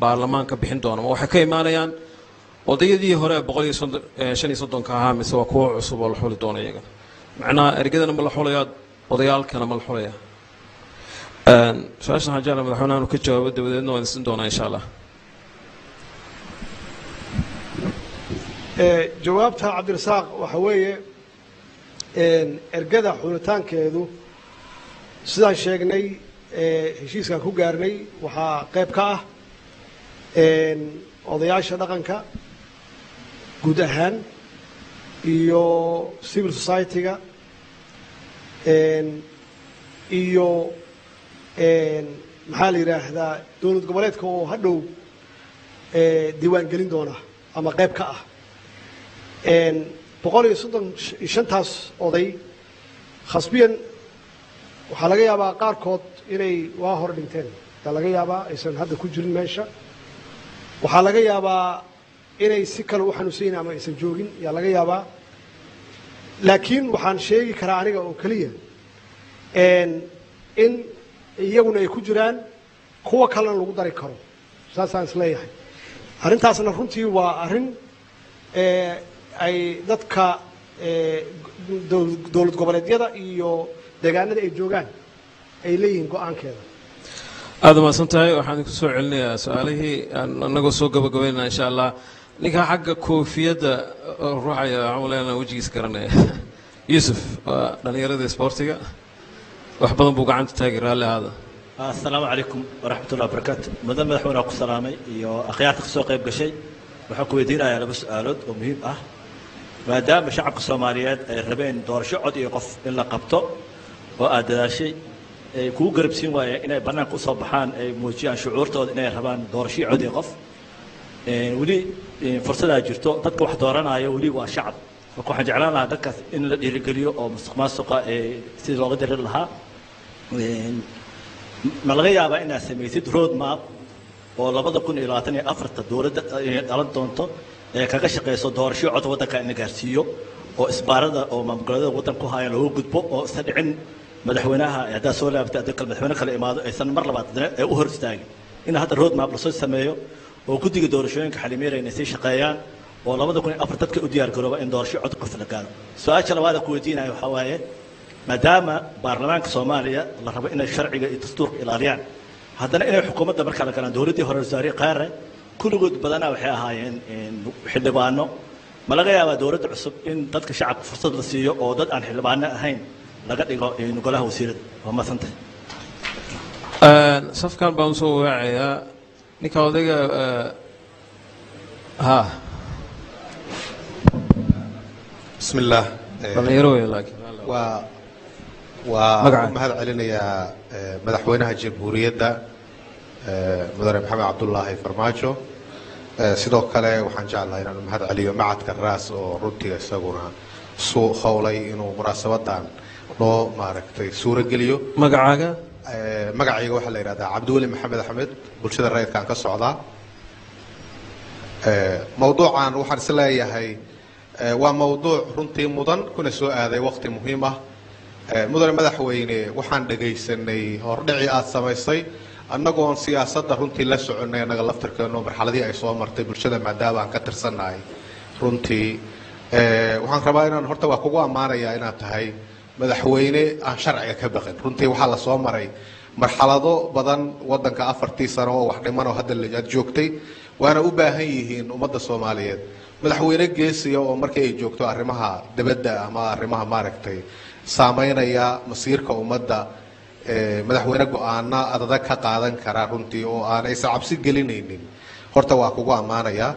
baarlamaanka bixin doona, ma waxay ka imaanayaan odayadii hore 135-ka ahaa, mise waa kuwo cusub oo la xuli doono iyagana? Macnaha ergadana ma la xulayaa, odayaalkana ma la xulayaa? Su-aashan waxaan jeclaa madaxweynaha inuu ka jawaabo, dabadeedna waan isin doonaa insha Allah. Jawaabta Cabdirasaaq waxa weeye, ergada xulitaankeedu sidaan sheegnay Heshiiskaan ku gaarnay waxaa qayb ka ah odayaasha dhaqanka guud ahaan iyo civil society-ga iyo, maxaa la yidhaahdaa, dowlad goboleedka oo hadhow diiwaan gelin doona ama qayb ka ah. 135-taas oday khasbiyan waxaa laga yaabaa qaarkood inay waa hore dhinteen, ayaa laga yaabaa aysan hadda ku jirin meesha. Waxaa laga yaabaa inay si kale u xanuunsan yihin ama aysan joogin, ayaa laga yaabaa. Laakiin waxaan sheegi karaa aniga oo keliya in iyaguna ay ku jiraan, kuwa kalena lagu dari karo. Saasaan isleeyahay. Arrintaasna runtii waa arrin ay dadka dowlad goboleedyada iyo deegaanada ay joogaan ay leeyihiin go-aankeeda. Aada umahadsan tahay. Waxaan idinku soo celinayaa su-aalihii aan anagoo soo gabagabaynaa, insha Allah. Ninka xagga koofiyadda ruuxaya, waxaan umaleynaa wejigiis garanaya, Yuusuf, waa dhallinyaradii isboortiga, wax badan buu gacanta taagi. Raalli ahaada. Asalaamu calaykum waraxmat ullahi wabarakaatu. Mudan madaxweyne, ku salaamay iyo akhyaarta kasoo qayb gashay. Waxaan ku weydiinayaa laba su-aalood oo muhiim ah. Maadaama shacabka Soomaaliyeed ay rabeen doorasho cod iyo qof in la qabto oo aad dadaashay, ay kugu garabsiin waayeen inay bannaanka usoo baxaan, ay muujiyaan shucuurtooda inay rabaan doorasho cod iyo qof, weli fursadaa jirto. Dadka wax dooranaya weli waa shacab. Marka waxaan jeclaan lahaa dadkaas in la dhiirigeliyo oo musuq maasuqa sidii looga diri lahaa. Ma laga yaabaa inaad samaysid road map oo 2024-ta dowladda inay dhalan doonto ee kaga shaqeyso doorasho cod waddanka in la gaarsiiyo, oo isbaarada oo maamul waddanka ku hayan looga gudbo, oo isa dhicin madaxweynaha haddaa soo laabatay, haddii kale madaxweyne kale imaado, aysan mar labaad haddana ay u hor istaagin, in hadda road map lasoo sameeyo oo guddiga doorashooyinka xalimiira inay sii shaqeeyaan oo 2004 dadka u diyaar garooba in doorasho cod qof la gaaro? Su-aasha labaad aan ku weydiinayo waxaa waaye, maadaama baarlamaanka Soomaaliya la rabo inay sharciga iyo dastuurka ilaaliyaan, haddana inay xukuumadda markaa la galaan, dowladdii hore wasaare Qaare kulligood badanaa waxay ahaayeen xildhibaano. Ma laga yaabaa dowladda cusub in dadka shacabka fursad la siiyo oo dad aan xildhibaano ahayn laga dhigo golaha wasiirada? Waa masantahay. Safkan baan usoo waacayaa ninka odayga ha. Bismi illaah. Dhalinyaro wey laakiin. Waa Magaca? U mahad celinayaa madaxweynaha jamhuuriyadda, mudane Maxamed Cabdulaahi Farmaajo. Sidoo kale waxaan jeclahay inaan mahad celiyo macadka Raas oo runtii isaguna suu howlay inuu munaasabadan noo maaragtay suurogeliyo. Magacaaga? Magacayga waxaa la yidhahdaa Cabdiweli Maxamed Axmed, bulshada rayidkaan ka socdaa. Mawduucan waxaan is leeyahay waa mawduuc runtii mudan kuna soo aaday waqti muhiim ah. Mudane madaxweyne, waxaan dhagaysanay hordhicii aad samaysay, annagoon siyaasadda runtii la soconay, annaga laftarkeenu marxaladii ay soo martay bulshada maadaama aan ka tirsannahay. Runtii waxaan rabaa inaan horta waa kugu ammaanayaa inaad tahay madaxweyne aan sharciga ka baqin. Runtii waxaa la soo maray marxalado badan waddanka 4-tii sano oo wax dhiman oo hadda aad joogtay, waana u baahan yihiin ummadda Soomaaliyeed madaxweyne geesiya oo markii ay joogto arrimaha dibadda ama arrimaha maaragtay saameynaya masiirka ummadda, madaxweyne go-aana adadag ka qaadan kara runtii oo aan aysan cabsi gelinaynin. Horta waa kugu ammaanayaa.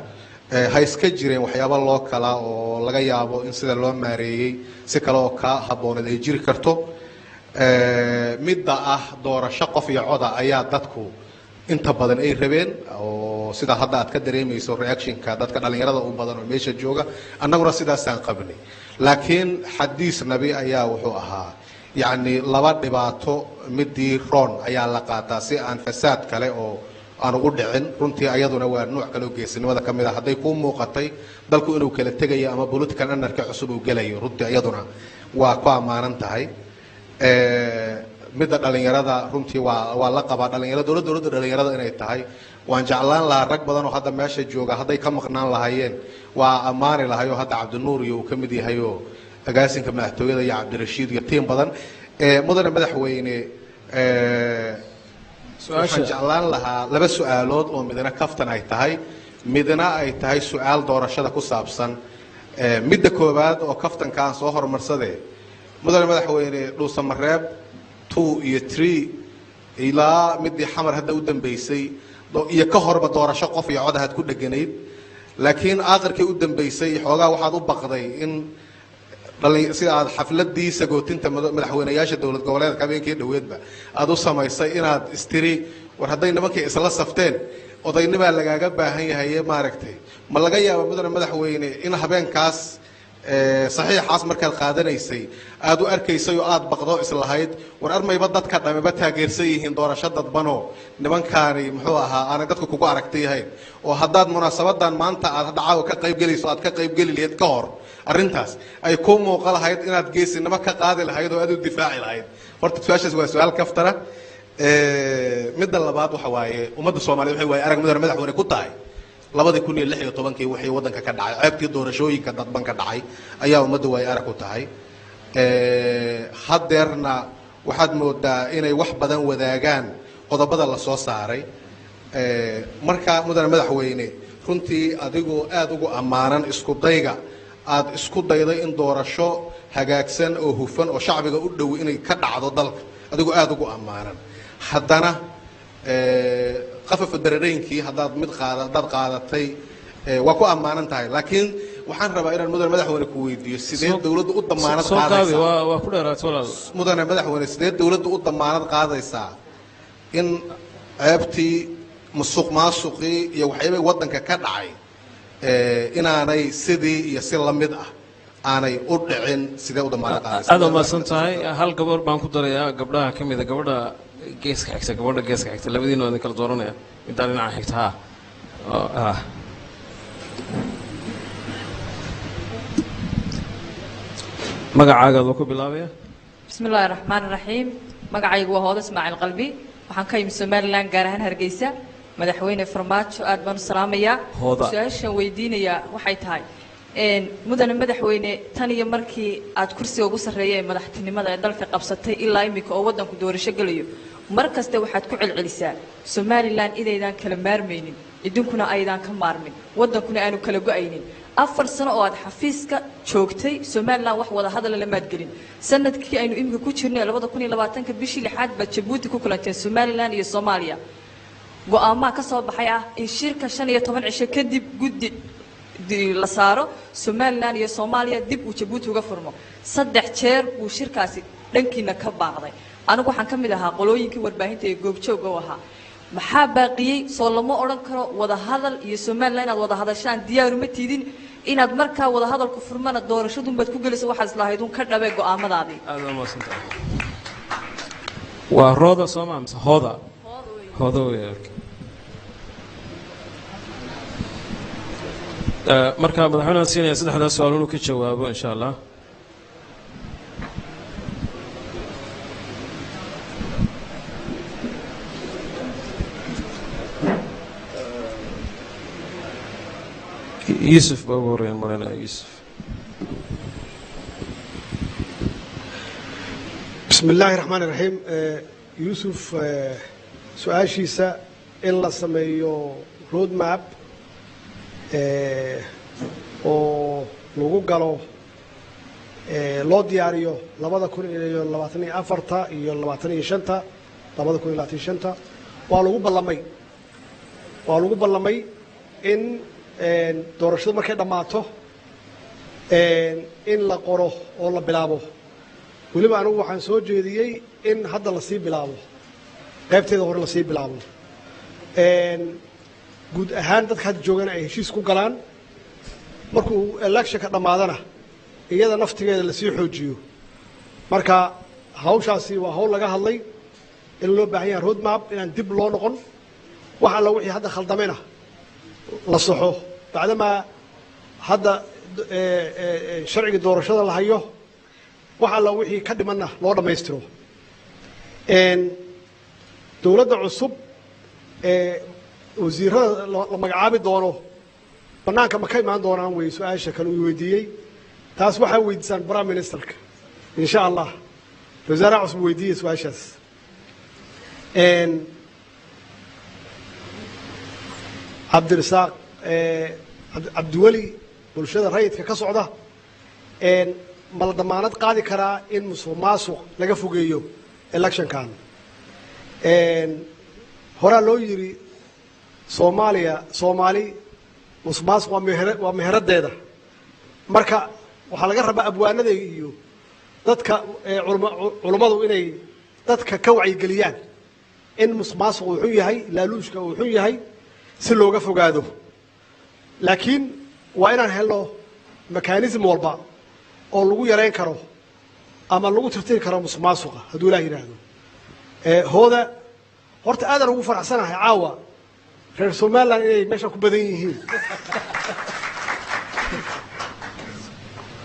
Ha iska jireen waxyaabo loo kala oo laga yaabo in sida loo maareeyey si kale oo ka habbooneed ay jiri karto. Midda ah doorasho qof iyo coda ayaa dadku inta badan ay rabeen, oo sida hadda aad ka dareemayso reactionka dadka dhalinyarada u badan oo meesha jooga, annaguna sidaasaan qabnay. Laakiin xadiis nabi ayaa wuxuu ahaa, yacni, laba dhibaato midii roon ayaa la qaataa si aan fasaad kale oo aan ugu dhicin. Runtii ayaduna waa nuuc kale oo geesinimada ka mid a. Hadday kuu muuqatay dalku inuu kala tegayo ama political anarchy cusub uu gelayo, runtii ayaduna waa ku ammaanan tahay. Midda dhalinyarada runtii waa la qabaa dhalinyarada, dowladda dhalinyarada inay tahay waan jeclaan lahaa. Rag badan oo hadda meesha jooga hadday ka maqnaan lahaayeen waa ammaani lahay, oo hadda Cabdinuur iyo uu ka mid yahay oo agaasinka madaxtooyada iyo Cabdirashiid iyo tiim badan. Mudane madaxweyne, waxaan jeclaan lahaa laba su-aalood oo midna kaftan ay tahay, midna ay tahay su-aal doorashada ku saabsan. Midda koowaad oo kaftanka aan soo horumarsade, mudane madaxweyne, Dhuusamareeb 2 iyo 3. Ilaa midii Xamar hadda u dambeysay iyo ka horba doorasho qof iyo cod ahaad ku dheganayd, laakiin aakhirkii u dambeysay xoogaa waxaad u baqday in sida aad xafladii sagootinta madaxweynayaasha dowlad goboleedka habeenkii dhoweedba aad u samaysay inaad istiri war hadday nimankii isla safteen odaynimaa lagaaga baahan yahaye. Maaragtay, ma laga yaaba, mudane madaxweyne, in habeenkaas saxiixaas markaad qaadanaysay aad u arkaysay oo aad baqdo islahayd war armayba dadka dhamiba taageersan yihiin doorasho dadbanoo nimankaani muxuu ahaa aanay dadku kugu aragti yahayn, oo haddaad munaasabadan maanta aad hadda caawa ka qaybgelayso aad ka qaybgeli lahayd ka hor arrintaas ay kuu muuqa lahayd inaad geesinimo ka qaadi lahayd oo aad u difaaci lahayd? Horta su-aashaas waa su-aal kaftara. Midda labaad waxa waaye, ummadda Soomaaliyeed waxay waaye arag, mudane madaxweyne, ku tahay 2016-kii wixii waddanka ka dhacay, ceebtii doorashooyinka dadban ka dhacay ayaa ummadda waaye arag ku tahay. Haddeerna waxaad moodaa inay wax badan wadaagaan qodobada la soo saaray. Marka mudane madaxweyne, runtii adigoo aada ugu ammaanan isku dayga aad isku dayday in doorasho hagaagsan oo hufan oo shacbiga u dhow inay ka dhacdo dalka, adigoo aada ugu ammaanan, haddana qafafa dareereynkii haddaad mid qaada haddaad qaadatay waa ku ammaanan tahay, laakiin waxaan rabaa inaan mudane madaxweyne ku weydiiyo sidee dowladdu u damaanad soo gaabi. qaadaysaa? Waa ku dheeraat, walaal. Mudane madaxweyne, sidee dowladdu u damaanad qaadaysaa in ceebtii musuq maasuqii iyo waxyaabihii waddanka ka dhacay inaanay sidii iyo si la mid ah aanay u dhicin? Sidee u damaanad qaadaysaa? Aad umahadsan tahay. Hal gabar baan ku darayaa gabdhaha ka mida, gabadha geeska xigta, gabadha geeska xigta. Labadiina waa idin kala dooranaya, middaa dhinaca xigta. Ha ah. Magacaagaad waa ku bilaabaya. Bismi illaahi raxmaan raxiim. Magacaygu waa Hoodo Ismaaciil Qalbi, waxaan ka yimi Somalilan, gaar ahaan Hargeysa. Madaxweyne Farmaajo aad baan u salaamayaa. Hooda. Su-aashan weydiinayaa waxay tahay, mudane madaxweyne, tan iyo markii aad kursiga ugu sarreeya ee madaxtinimada ee dalka qabsatay ilaa imika oo waddanku doorasho gelayo, mar kasta waxaad ku celcelisaa Somalilan inaydaan kala maarmaynin, idinkuna aydaan ka maarmin, waddankuna aanu kala go-aynin. 4 sano oo aad xafiiska joogtay, Somalilan wax wada hadala lamaad gelin. Sanadkii aynu iminka ku jirnay 2020-ka bishii lixaad baad Jabuuti ku kulanteen Somalilan iyo Soomaaliya. Go-aamaa ka soo baxay ah in shirka 15 cisho kadib guddi la saaro Somalilan iyo Soomaaliya dib uu Jabuuti uga furmo. Saddex jeer buu shirkaasi dhankiina ka baaqday. Anigu waxaan ka mid ahaa qolooyinkii warbaahinta ee goobjooga u ahaa. Maxaa baaqiyey? Soo lama odhan karo wada hadal iyo Somalilan inaad wada hadashaan diyaaruma tiidin? Inaad markaa wada hadalku furmana doorashadunbaad ku gelaysa, waxaad islahayd un ka dhabee go'aamadaadii. Aad waa mahadsan tahay. Waa Rooda sooma mise Hooda? Hooda wey. Okay. Marka madaxweynahan siinaya saddexdaas su-aal inuu ka jawaabo, insha Allah. Yuusuf baa ugu horreeyaan marinaya, Yuusuf. بسم الله الرحمن الرحيم. يوسف su-aashiisa in la sameeyo road map oo lagu galo loo diyaariyo 2024-ta iyo 25-ta, 2025-ta, waa lagu ballamay, waa lagu ballamay in doorashadu markay dhammaato in la qoro oo la bilaabo. Weliba anigu waxaan soo jeediyey in hadda lasii bilaabo, qaybteeda hore lasii bilaabo, guud ahaan dadka hadda joogana ay heshiis ku galaan, markuu electionka dhammaadana iyada naftigeeda lasii xoojiyo. Marka hawshaasi waa hawl laga hadlay in loo baahan yahay road map, inaan dib loo noqon, wax alla wixii hadda khaldamayna la saxo, bacdamaa hadda sharcigii doorashada la hayo, wax alla wixii ka dhimanna loo dhammaystiro. Dowladda cusub ee wasiirada la magacaabi doono bannaanka ma ka imaan doonaan wey su-aasha kale uu weydiiyey. Taas waxaa weydiisaan prime ministerka, insha Allah. Wasaaraha cusub weydiiyey su-aashaas. Cabdirasaaq Cabdiweli, bulshada rayidka ka socda, ma la damaanad qaadi karaa in musuq maasuq laga fogeeyo electionkan? Horaa loo yidhi Soomaaliya, Soomaali musuqmaasuq waa meher, waa meheradeeda. Marka waxaa laga rabaa abwaanada iyo dadka culummadu inay dadka ka wacyigeliyaan in musuqmaasuq uu xun yahay, laaluushka uu xun yahay, si looga fogaado. Laakiin waa inaan helno mechanism walba oo lagu yareyn karo ama lagu tirtiri karo musuqmaasuqa, hadduu Ilaah yidhaahdo. Hooda, horta aadaan ugu faraxsanahay caawa reer Somaliland inay meesha ku badan yihiin.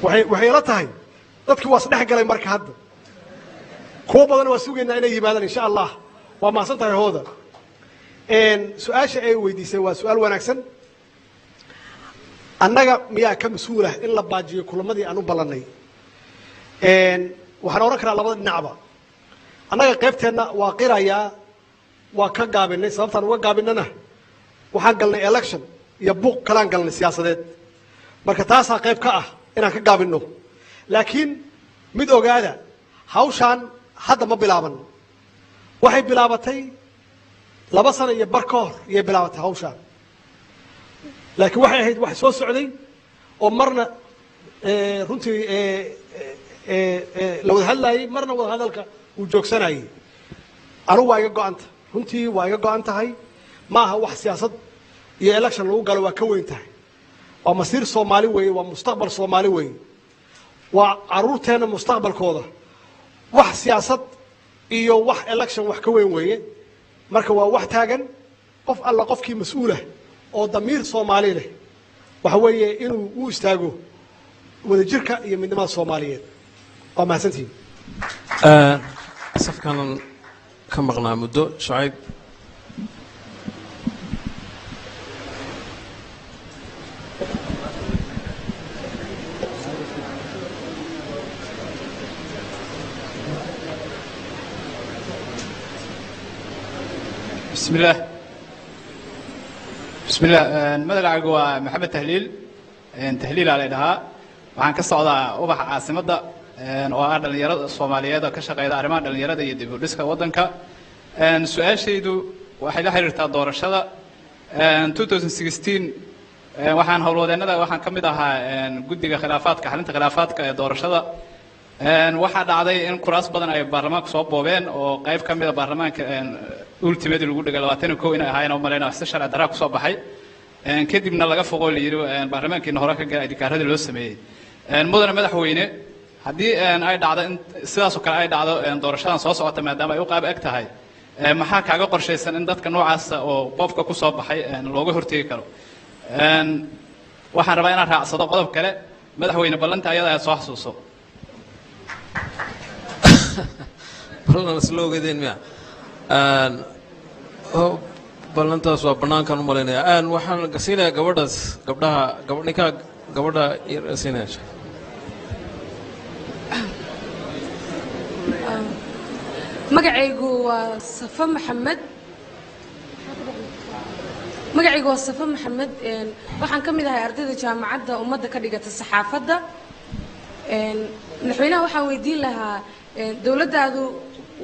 Waxay la tahay dadkii waa isdhex galay. Marka hadda kuwo badan waa sugaynaa inay yimaadaan, insha Allah. Waa mahadsan tahay Hooda. Su-aasha ay weydiisay waa su-aal wanaagsan. Annaga miyaa ka mas-uulah in la baajiyo kulamadii aan u ballannay? Waxaan odhan karaa labada dhinacba. Annaga qaybteenna waa qirayaa, waa ka gaabinay. Sababtaan uga gaabinana, waxaan galnay election iyo buuq kalaan galnay siyaasadeed. Marka taasaa qayb ka ah inaan ka gaabinno. Laakiin mid ogaada, hawshaan hadda ma bilaaban. Waxay bilaabatay 2 sano iyo bar ka hor iyay bilaabatay hawshaan, laakiin waxay ahayd wax soo socday oo marna runtii la wada hadlaayey, marna wada hadalka uu joogsanayey. Anugu waa iga go-anta, runtii waa iga go-an tahay. Ma aha wax siyaasad iyo election lagu galo, waa ka weyn tahay. Waa masiir Soomaali weeye, waa mustaqbal Soomaali weeye, waa caruurteenna mustaqbalkooda. Wax siyaasad iyo wax election wax ka weyn weeye. Marka waa wax taagan. Qof alla qofkii mas-uulah oo damiir Soomaali leh waxa weeye inuu u istaago wadajirka iyo midnimada Soomaaliyeed. Waa mahadsantihiin. Safkanan ka maqnaa muddo, Shacayb. بسم الله، بسم الله. Magacaygu waa Maxamed Tahliil, Tahliil aa la dhahaa. Waxaan ka socdaa Ubaxa Caasimadda oo ah dhalinyarada Soomaaliyeed oo ka shaqeyda arrimaha dhalinyarada iyo dib u dhiska waddanka. Su-aashaydu waxay la xiriirtaa doorashada 2016. Waxaan howlwadeennada, waxaan ka mid ahaa guddiga khilaafaadka, xalinta khilaafaadka ee doorashada. Waxaa dhacday in kuraas badan ay baarlamaanka soo boobeen oo qayb ka mid a baarlamaanka ultimate lagu dhigay, 21 inay ahaayeen oo malaynaa, si sharci darraa kusoo baxay, kadibna laga foqoo la yidhi baarlamaankiina hore ka galay idikaaradii loo sameeyey. Mudane madaxweyne, haddii ay dhacdo in sidaas oo kale ay dhacdo doorashadan soo socota, maadaama ay u qaab eg tahay, maxaa kaaga qorshaysan in dadka noocaasa oo boobka kusoo baxay looga hortegi karo? Waxaan rabaa inaan raacsado qodob kale. Madaxweyne, ballanta ayada aad soo xasuuso. Ballan isla ogeedeen miya? Ballantaas waa bannaankaan u malaynayaa. Waxaan siinayaa gabadhaas, gabdhaha, ninkaa gabadha siinaya. Magacaygu waa Safa Maxamed. Magacaygu waa Safa Maxamed. Waxaan ka mid ahay ardayda Jaamacadda Ummadda ka dhigata saxaafadda. Madaxweynaha waxaan weydiin lahaa, dowladdaadu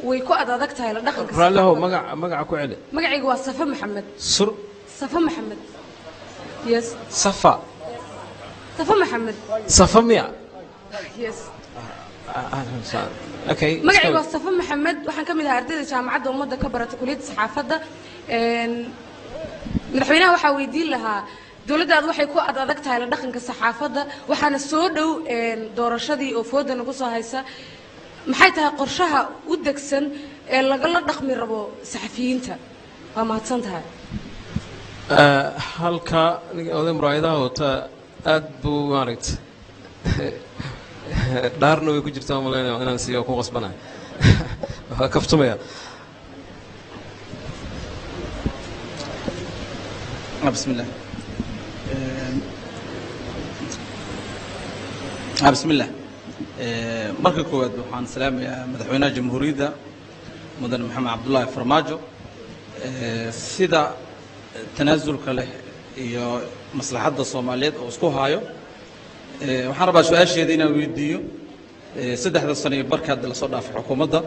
way ku ad adag tahay la dhaqanka Raallihow, magaca, magaca ku celi. Magacaygu waa Safa Maxamed. Sur Safa Maxamed, yes. Safa. Safa Maxamed. Safa miya? Yes. Okay. Magacaygu waa Safa Maxamed. Waxaan ka mid ahay ardayda Jaamacadda Ummadda ka barata kuliyadda saxaafadda. Madaxweynaha waxaa weydiin lahaa, dowladdaadu waxay ku ad adag tahay la dhaqanka saxaafadda, waxaana soo dhow doorashadii oo fooda nagu soo haysa. Maxay tahay qorshaha u degsan ee lagala dhaqmi rabo saxafiyiinta? Waa mahadsan tahay. Halka ninka oday muraayadaha wata aad buu maaragtay dhaarna way ku jirtaa malaynaya inaan siiyo ku qasbanahay. Waa kaftumaya. بسم الله، بسم الله. Marka koowaad waxaan salaamayaa madaxweynaha jamhuuriyadda, mudane Maxamed Cabdullaahi Farmaajo, sida tanaasulka leh iyo maslaxadda Soomaaliyeed oo isku haayo. Waxaan rabaa su-aasheeda inaan weydiiyo, 3da sano iyo barka hadda lasoo dhaafay xukuumadda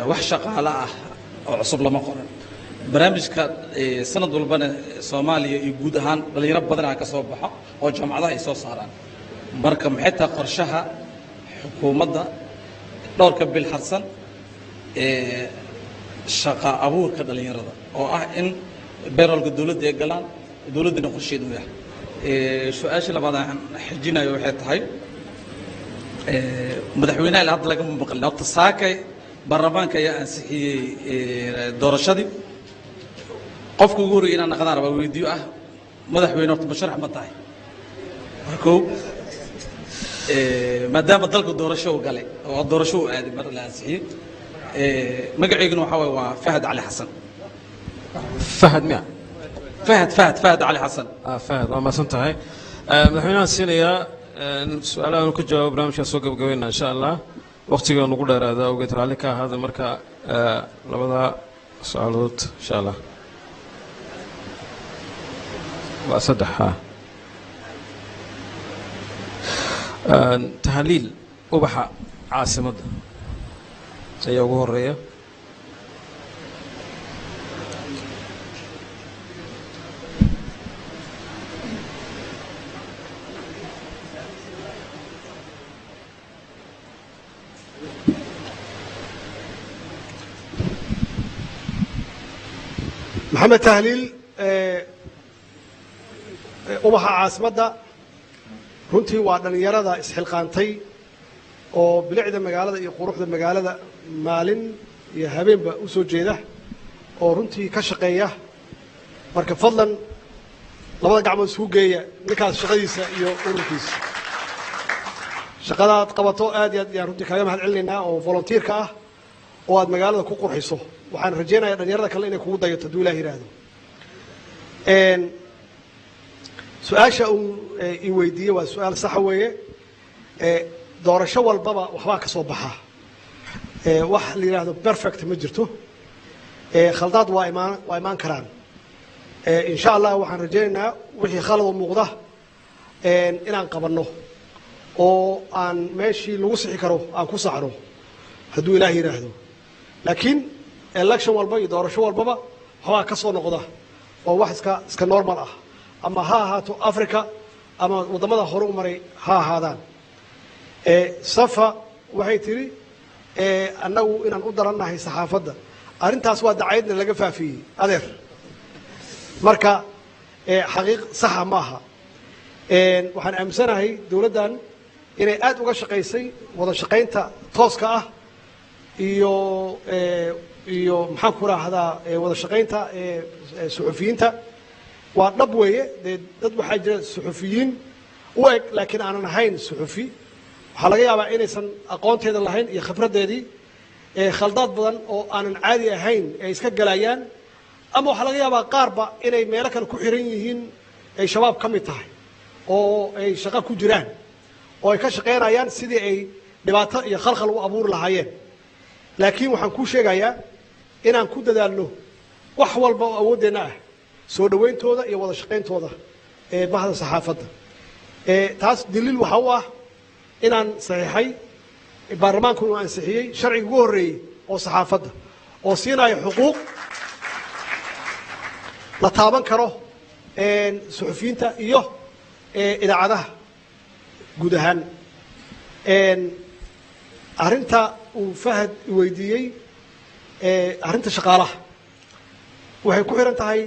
wax shaqaale ah oo cusub lama qoran. Barnaamijka sanad walbana Soomaaliya iyo guud ahaan dhalinyaro badan aa ka soo baxa oo jaamacadaha ay soo saaraan. Marka maxay tahay qorshaha xukuumadda dhowrka bil harsan ee shaqa abuurka dhalinyarada, oo ah in payroll-ka dowladda ay galaan, dowladdana qorsheedu u yahay? Su-aasha labaad aan xijinayo waxay tahay, madaxweynaha ilaa hadda lagama maqlin. Horta saakay baarlamaanka ayaa ansixiyey doorashadii. Qofka ugu horreeyay inaan naqdaan rabaa weydiiyo ah, madaxweyne, horta musharax ma tahay? Waa kow. Maadaama dalka doorasho uu galay oo doorasho uu aaday mar la ansixiyey. Magaceyguna waxaa waaye waa Fahad Cali Xasan. Fahad miya? Fahad, Fahad, Fahad Cali Xasan. Fahad, waa mahadsan tahay. Madaxweynahan siinayaa su-aalaha ka jawaabo, barnaamijkaan soo gabagabayna insha Allah. Waqtiga nugu dheeraada awgeed raalli ka ahaada. Marka labada su-aalood insha Allah waa saddex. Ha, Tahliil, ubaxa caasimadda ayaa ugu horeeya. Maxamed Tahliil, ubaxa caasimadda runtii waa dhallinyarada isxilqaantay oo bilicda magaalada iyo quruxda magaalada maalin iyo habeenba u soo jeeda oo runtii ka shaqeeya. Marka fadlan labada gacmood isugu geeya ninkaas shaqadiisa iyo ururkiisa. Shaqadaad qabato aad iyo aad ayaan runtii kaaga mahad celinaynaa, oo volunteerka ah oo aad magaalada ku qurxiso. Waxaan rajaynayaa dhalinyarada kale inay kugu dayato hadduu Ilaah yidhaahdo. Su-aasha uu i weydiiyey waa su-aal saxa weeye. Doorasho walbaba waxbaa ka soo baxa. Wax la yidhaahdo perfect ma jirto. Khaldaad waa imaan karaan. Insha Allah waxaan rajaynaynaa wixii khalad oo muuqda inaan qabanno oo aan meeshii lagu sixi karo aan ku saxno hadduu Ilaah yidhaahdo. Laakiin election walba iyo doorasho walbaba waxbaa ka soo noqda oo wax iska normal ah, ama ha ahaato Africa ama waddamada hore u maray ha ahaadaan. Safa waxay tidhi annagu inaan u darannahay saxaafadda. Arrintaas waa dacaydna laga faafiyey, adeer. Marka xaqiiq saxa ma aha. Waxaan aaminsanahay dowladdan inay aad uga shaqaysay wada shaqaynta tooska ah iyo maxaan ku rahdaa, wada shaqaynta suxufiyiinta. Waa dhab weeye dee, dad waxaa jira suxufiyiin u eg laakiin aanan ahayn suxufi. Waxaa laga yaabaa inaysan aqoonteeda lahayn iyo khibraddeedii, khaldaad badan oo aanan caadi ahayn ay iska galayaan, ama waxaa laga yaabaa qaarba inay meelo kale ku xiran yihiin, ay Shabaab ka mid tahay oo ay shaqo ku jiraan oo ay ka shaqaynayaan sidii ay dhibaato iyo khalkhal u abuuri lahaayeen. Laakiin waxaan kuu sheegayaa inaan ku dadaalno wax walba oo awooddeenna ah soo dhawayntooda iyo wada shaqayntooda ee bahda saxaafadda. Taas daliil waxa u ah inaan saxiixay, baarlamaanku inuu ansixiyey sharciga ugu horreeyey oo saxaafadda oo siinaya xuquuq la taaban karo suxufiyiinta iyo idaacadaha guud ahaan. Arrinta uu Fahad weydiiyey, arrinta shaqaalaha, waxay ku xihan tahay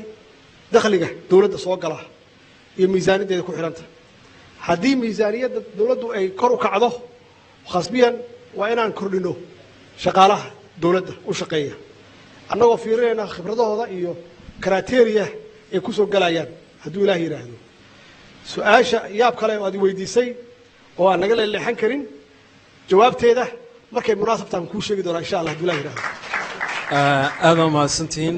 dakhliga dowladda soo gala iyo miisaaniyaddeeda ku xidhan tahay. Haddii miisaaniyadda dowladdu ay kor u kacdo, khasbiyan waa inaan kordhino shaqaalaha dowladda u shaqeeya, annagoo fiirinayna khibradahooda iyo criteria ay ku soo galayaan hadduu Ilaah yidhaahdo. Su-aasha yaab kale oo aad i weydiisay oo aan naga leeleexan karin, jawaabteeda markay munaasabtaan kuu sheegi doonaa insha Allah hadduu Ilaah yidhaahdo. Aad baa mahadsantihiin.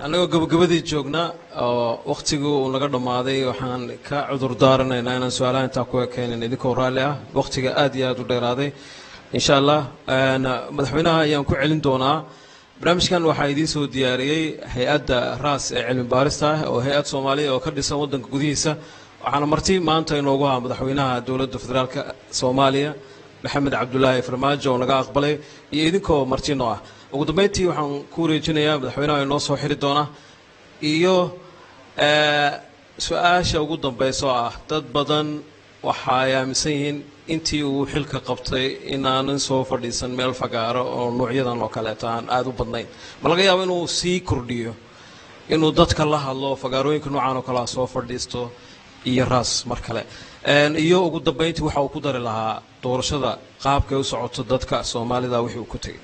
Annagoo gabagabadii joogna oo wakhtigii uu naga dhammaaday, waxaan ka cudur daaranaynaa inaan su-aalaha intaa ku ekaynin, idinkoo raalli ah. Wakhtiga aad iyo aad u dheeraaday. Insha Allah madaxweynaha ayaan ku celin doonaa. Barnaamijkan waxaa idiin soo diyaariyey hay-adda RAAS ee cilmi baarista ah, oo hay-ad Soomaaliya oo ka dhisan waddanka gudihiisa. Waxaana marti maanta inoogu ahaa madaxweynaha dowladda federaalka Soomaaliya, Maxamed Cabdulaahi Farmaajo, oo naga aqbalay, iyo idinkoo martino ah. Ugu dambeyntii waxaan ku wareejinayaa madaxweynaha inoo soo xiri doona iyo su-aasha ugu dambaysa oo ah, dad badan waxa ay aaminsan yihiin intii uu xilka qabtay inaanan soo fadhiisan meel fagaaro oo noocyadan oo kaleeto aan aada u badnayn. Ma laga yaabo inuu sii kordhiyo inuu dadka la hadlo, fagaarooyinka noocan oo kale soo fadhiisto iyo raas mar kale? Iyo ugu dambeyntii waxa uu ku dari lahaa doorashada qaabkay u socoto, dadka Soomaalida wixii uu ku tegay.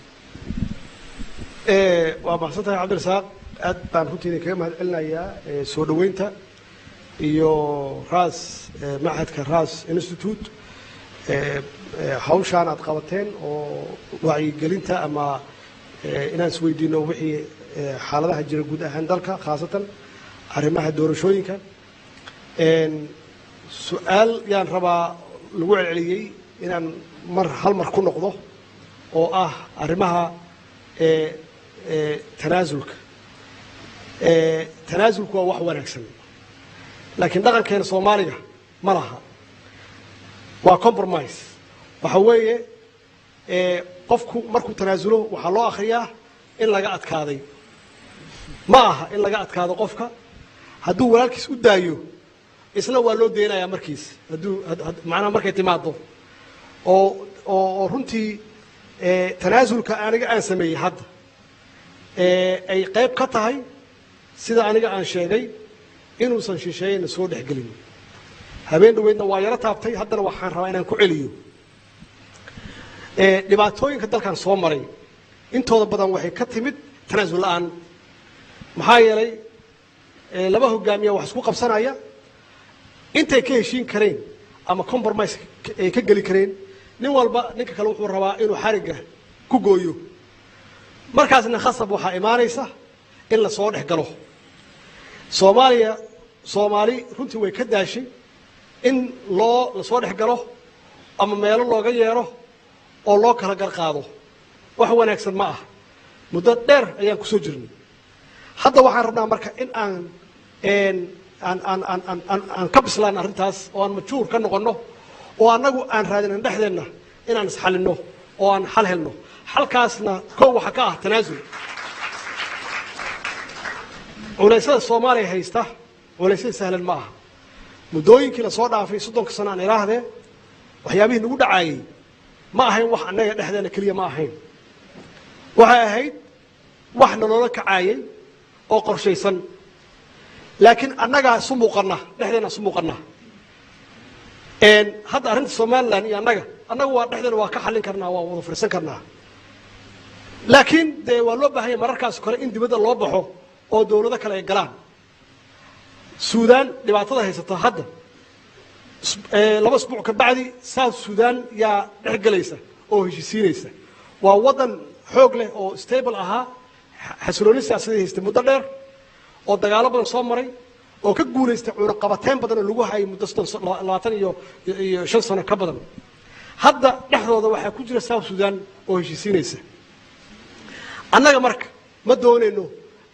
Waa mahadsan tahay, Cabdirasaaq. Aad baan runtii idinkaga mahad celinayaa soo dhoweynta iyo RAS, machadka RAS Institute, hawshaan aad qabateen oo wacyigelinta ama inaan isweydiino wixii xaaladaha jira guud ahaan dalka, khaasatan arrimaha doorashooyinka. Su-aal yaan rabaa lagu celceliyey inaan mar hal mar ku noqdo oo ah arrimaha tanaasulka. Tanaasulku waa wax wanaagsan, laakiin dhaqankeena Soomaaliga ma laha. Waa compromise. Waxa weeye, qofku markuu tanaasulo waxaa loo akhriyaa in laga adkaaday. Ma aha in laga adkaado. Qofka hadduu walaalkiis u daayo, isna waa loo deenayaa markiis hadduu macnaha markay timaado oo runtii tanaasulka aniga aan sameeyey hadda ay qayb ka tahay, sida aniga aan sheegay, inuusan shisheeyena soo dhexgelin. Habeen dhaweydna waa yaro taabtay, haddana waxaan rabaa inaan ku celiyo. Dhibaatooyinka dalkan soo maray intooda badan waxay ka timid tanaasul la'aan. Maxaa yeelay, laba hogaamiya wax isku qabsanaya, intay ka heshiin kareen ama compromise ay ka geli kareen, nin walba ninka kale wuxuu rabaa inuu xarigga ku gooyo. Markaasna khasab waxaa imaanaysa in lasoo dhex galo. Soomaaliya, Soomaali runtii way ka daashay in loo lasoo dhex galo ama meelo looga yeero oo loo kala gar qaado. Wax wanaagsan ma ah. Muddo dheer ayaan kusoo jirnay. Hadda waxaan rabnaa marka in aan aan aan aan aan aan aan ka bislaan arrintaas oo aan majuur ka noqonno oo annagu aan raadinan dhexdeenna inaan isxalinno oo aan xal helno. Xalkaasna kow waxa ka ah tanaasul. Culaysyada Soomaaliya haysta culaysyada sahlan ma aha. Muddooyinkii lasoo dhaafay, 30-ka sano aan idhaahdee, waxyaabihii nagu dhacaayey ma ahayn wax annaga dhexdeena keliya ma ahayn. Waxay ahayd wax naloola kacaayey oo qorshaysan, laakiin annagaa isu muuqanna, dhexdeena isu muuqanna. Hadda arrinta Somaliland iyo annaga waa dhexdeena, waa ka xallin karnaa, waa wada fadhiisan karnaa, laakiin dee waa loo baahan yahay mararkaas kale in dibadda loo baxo oo dowlado kale ay galaan. Suudaan dhibaatada haysata hadda, 2 isbuuc ka bacdi South Sudan yaa dhex gelaysa oo heshiisiinaysa. Waa waddan xoog leh oo stable ahaa, xasilooni siyaasadeed haystay muddo dheer, oo dagaalo badan soo maray, oo ka guulaystay cunaqabateyn badan oo lagu hayay muddo 25 sano ka badan. Hadda dhexdooda waxaa ku jira South Sudan oo heshiisiinaysa. Annaga marka ma doonayno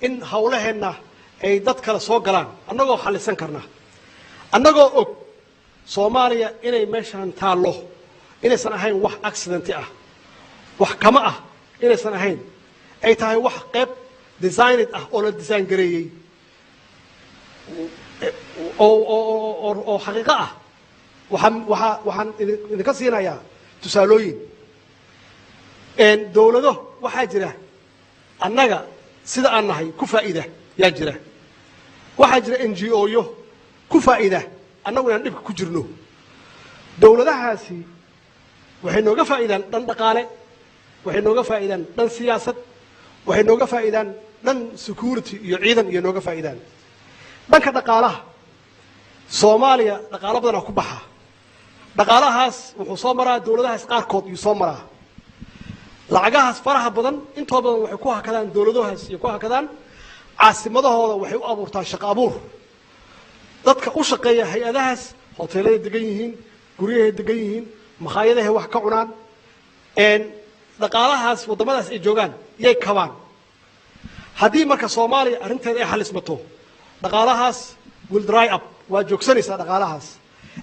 in hawlaheenna ay dad kale soo galaan, annagoo xallisan karna, annagoo og Soomaaliya inay meeshaan taallo inaysan ahayn wax accident ah, wax kama ah inaysan ahayn, ay tahay wax qayb designed ah oo la design gareeyey oo xaqiiqo ah. Waxaan idinka siinayaa tusaalooyin. Dowlado waxaa jira annaga sida aan nahay ku faa'iida yaa jira. Waxaa jira NGO-yo ku faa'iida annagu inaan dhibka ku jirno. Dowladahaasi waxay nooga faa'iidaan dhan dhaqaale, waxay nooga faa'iidaan dhan siyaasad, waxay nooga faa'iidaan dhan security iyo ciidan iyo nooga faa'iidaan dhanka dhaqaalaha. Soomaaliya dhaqaalo badanaa ku baxa. Dhaqaalahaas wuxuu soo maraa dowladahaas qaarkood yuu soo maraa. Lacagahaas faraha badan intoo badan waxay ku hakadaan dowladahaas iyo ku hakadaan caasimadahooda. Waxay u abuurtaa shaqo abuur dadka u shaqeeya hay-adahaas. Hoteeladay degan yihiin, guryahay degan yihiin, makhaayadahay wax ka cunaan. Dhaqaalahaas waddamadaas ay joogaan yay kabaan. Haddii marka Soomaaliya arrinteeda ay xalismato, dhaqaalahaas will dry up, waa joogsanaysaa dhaqaalahaas.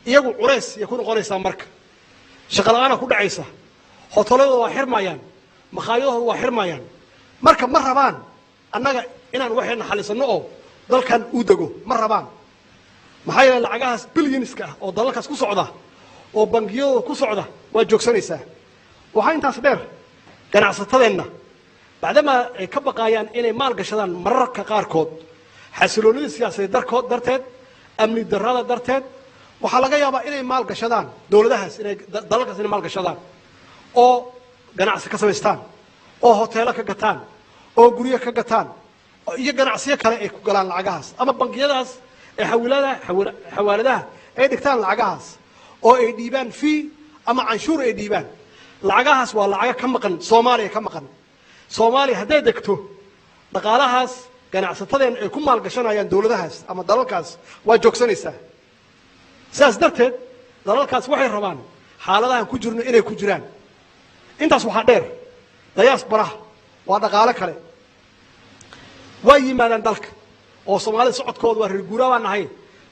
Iyagu culays yay ku noqonaysaa. Marka shaqo la-aana ku dhacaysa, hoteeladooda waa xirmayaan, makhaayadahooda waa xirmayaan. Marka ma rabaan annaga inaan waxayna xalisano oo dalkan uu dego, ma rabaan. Maxaa yeelay, lacagahaas billions-ka ah oo dalalkaas ku socda oo bangiyadooda ku socda waa joogsanaysaa. Waxaa intaas dheer, ganacsatadeenna bacdamaa ay ka baqaayaan inay maal gashadaan mararka qaarkood xasiloonida siyaasadeed darkood darteed, amni darrada darteed, waxaa laga yaabaa inay maal gashadaan dowladahaas, inay dalalkaas inay maal gashadaan oo ganacsi ka samaystaan oo hoteelo ka gataan oo guryo ka gataan iyo ganacsiyo kale ay ku galaan lacagahaas, ama bangiyadaas ee xawiladaha, xawaaladaha ay dhigtaan lacagahaas oo ay dhiibaan fee ama canshuur ay dhiibaan. Lacagahaas waa lacago ka maqan Soomaaliya, ka maqan Soomaaliya. Hadday degto, dhaqaalahaas ganacsatadeen ay ku maalgashanayaan dowladahaas ama dalalkaas waa joogsanaysaa. Sidaas darteed dalalkaas waxay rabaan xaaladahan ku jirno inay ku jiraan. Intaas waxaa dheer, diaspora-ha waa dhaqaalo kale. Waa yimaadaan dalka oo Soomaalida socodkooda waa reer guuraa baan nahay,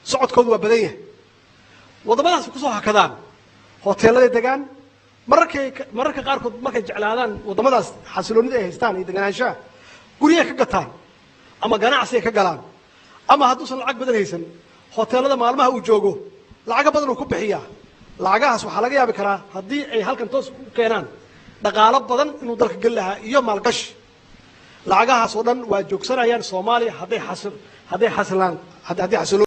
socodkoodu waa badan yahay. Waddamadaas kusoo hakadaan, hoteelladay degaan. Mararka qaarkood markay jeclaadaan waddamadaas xasiloonida ay haystaan iyo deganaanshaha, guryahay ka gataan ama ganacsi ay ka galaan, ama hadduusan lacag badan haysan, hoteellada maalmaha uu joogo lacago badan uu ku bixiyaa. Lacagahaas waxaa laga yaabi karaa haddii ay halkan toos u keenaan dhaqaalo badan inuu dalka geli lahaa iyo maalgashi. Lacagahaas oo dhan waa joogsanayaan Soomaaliya hadday xasilaan, haddii xasiloon.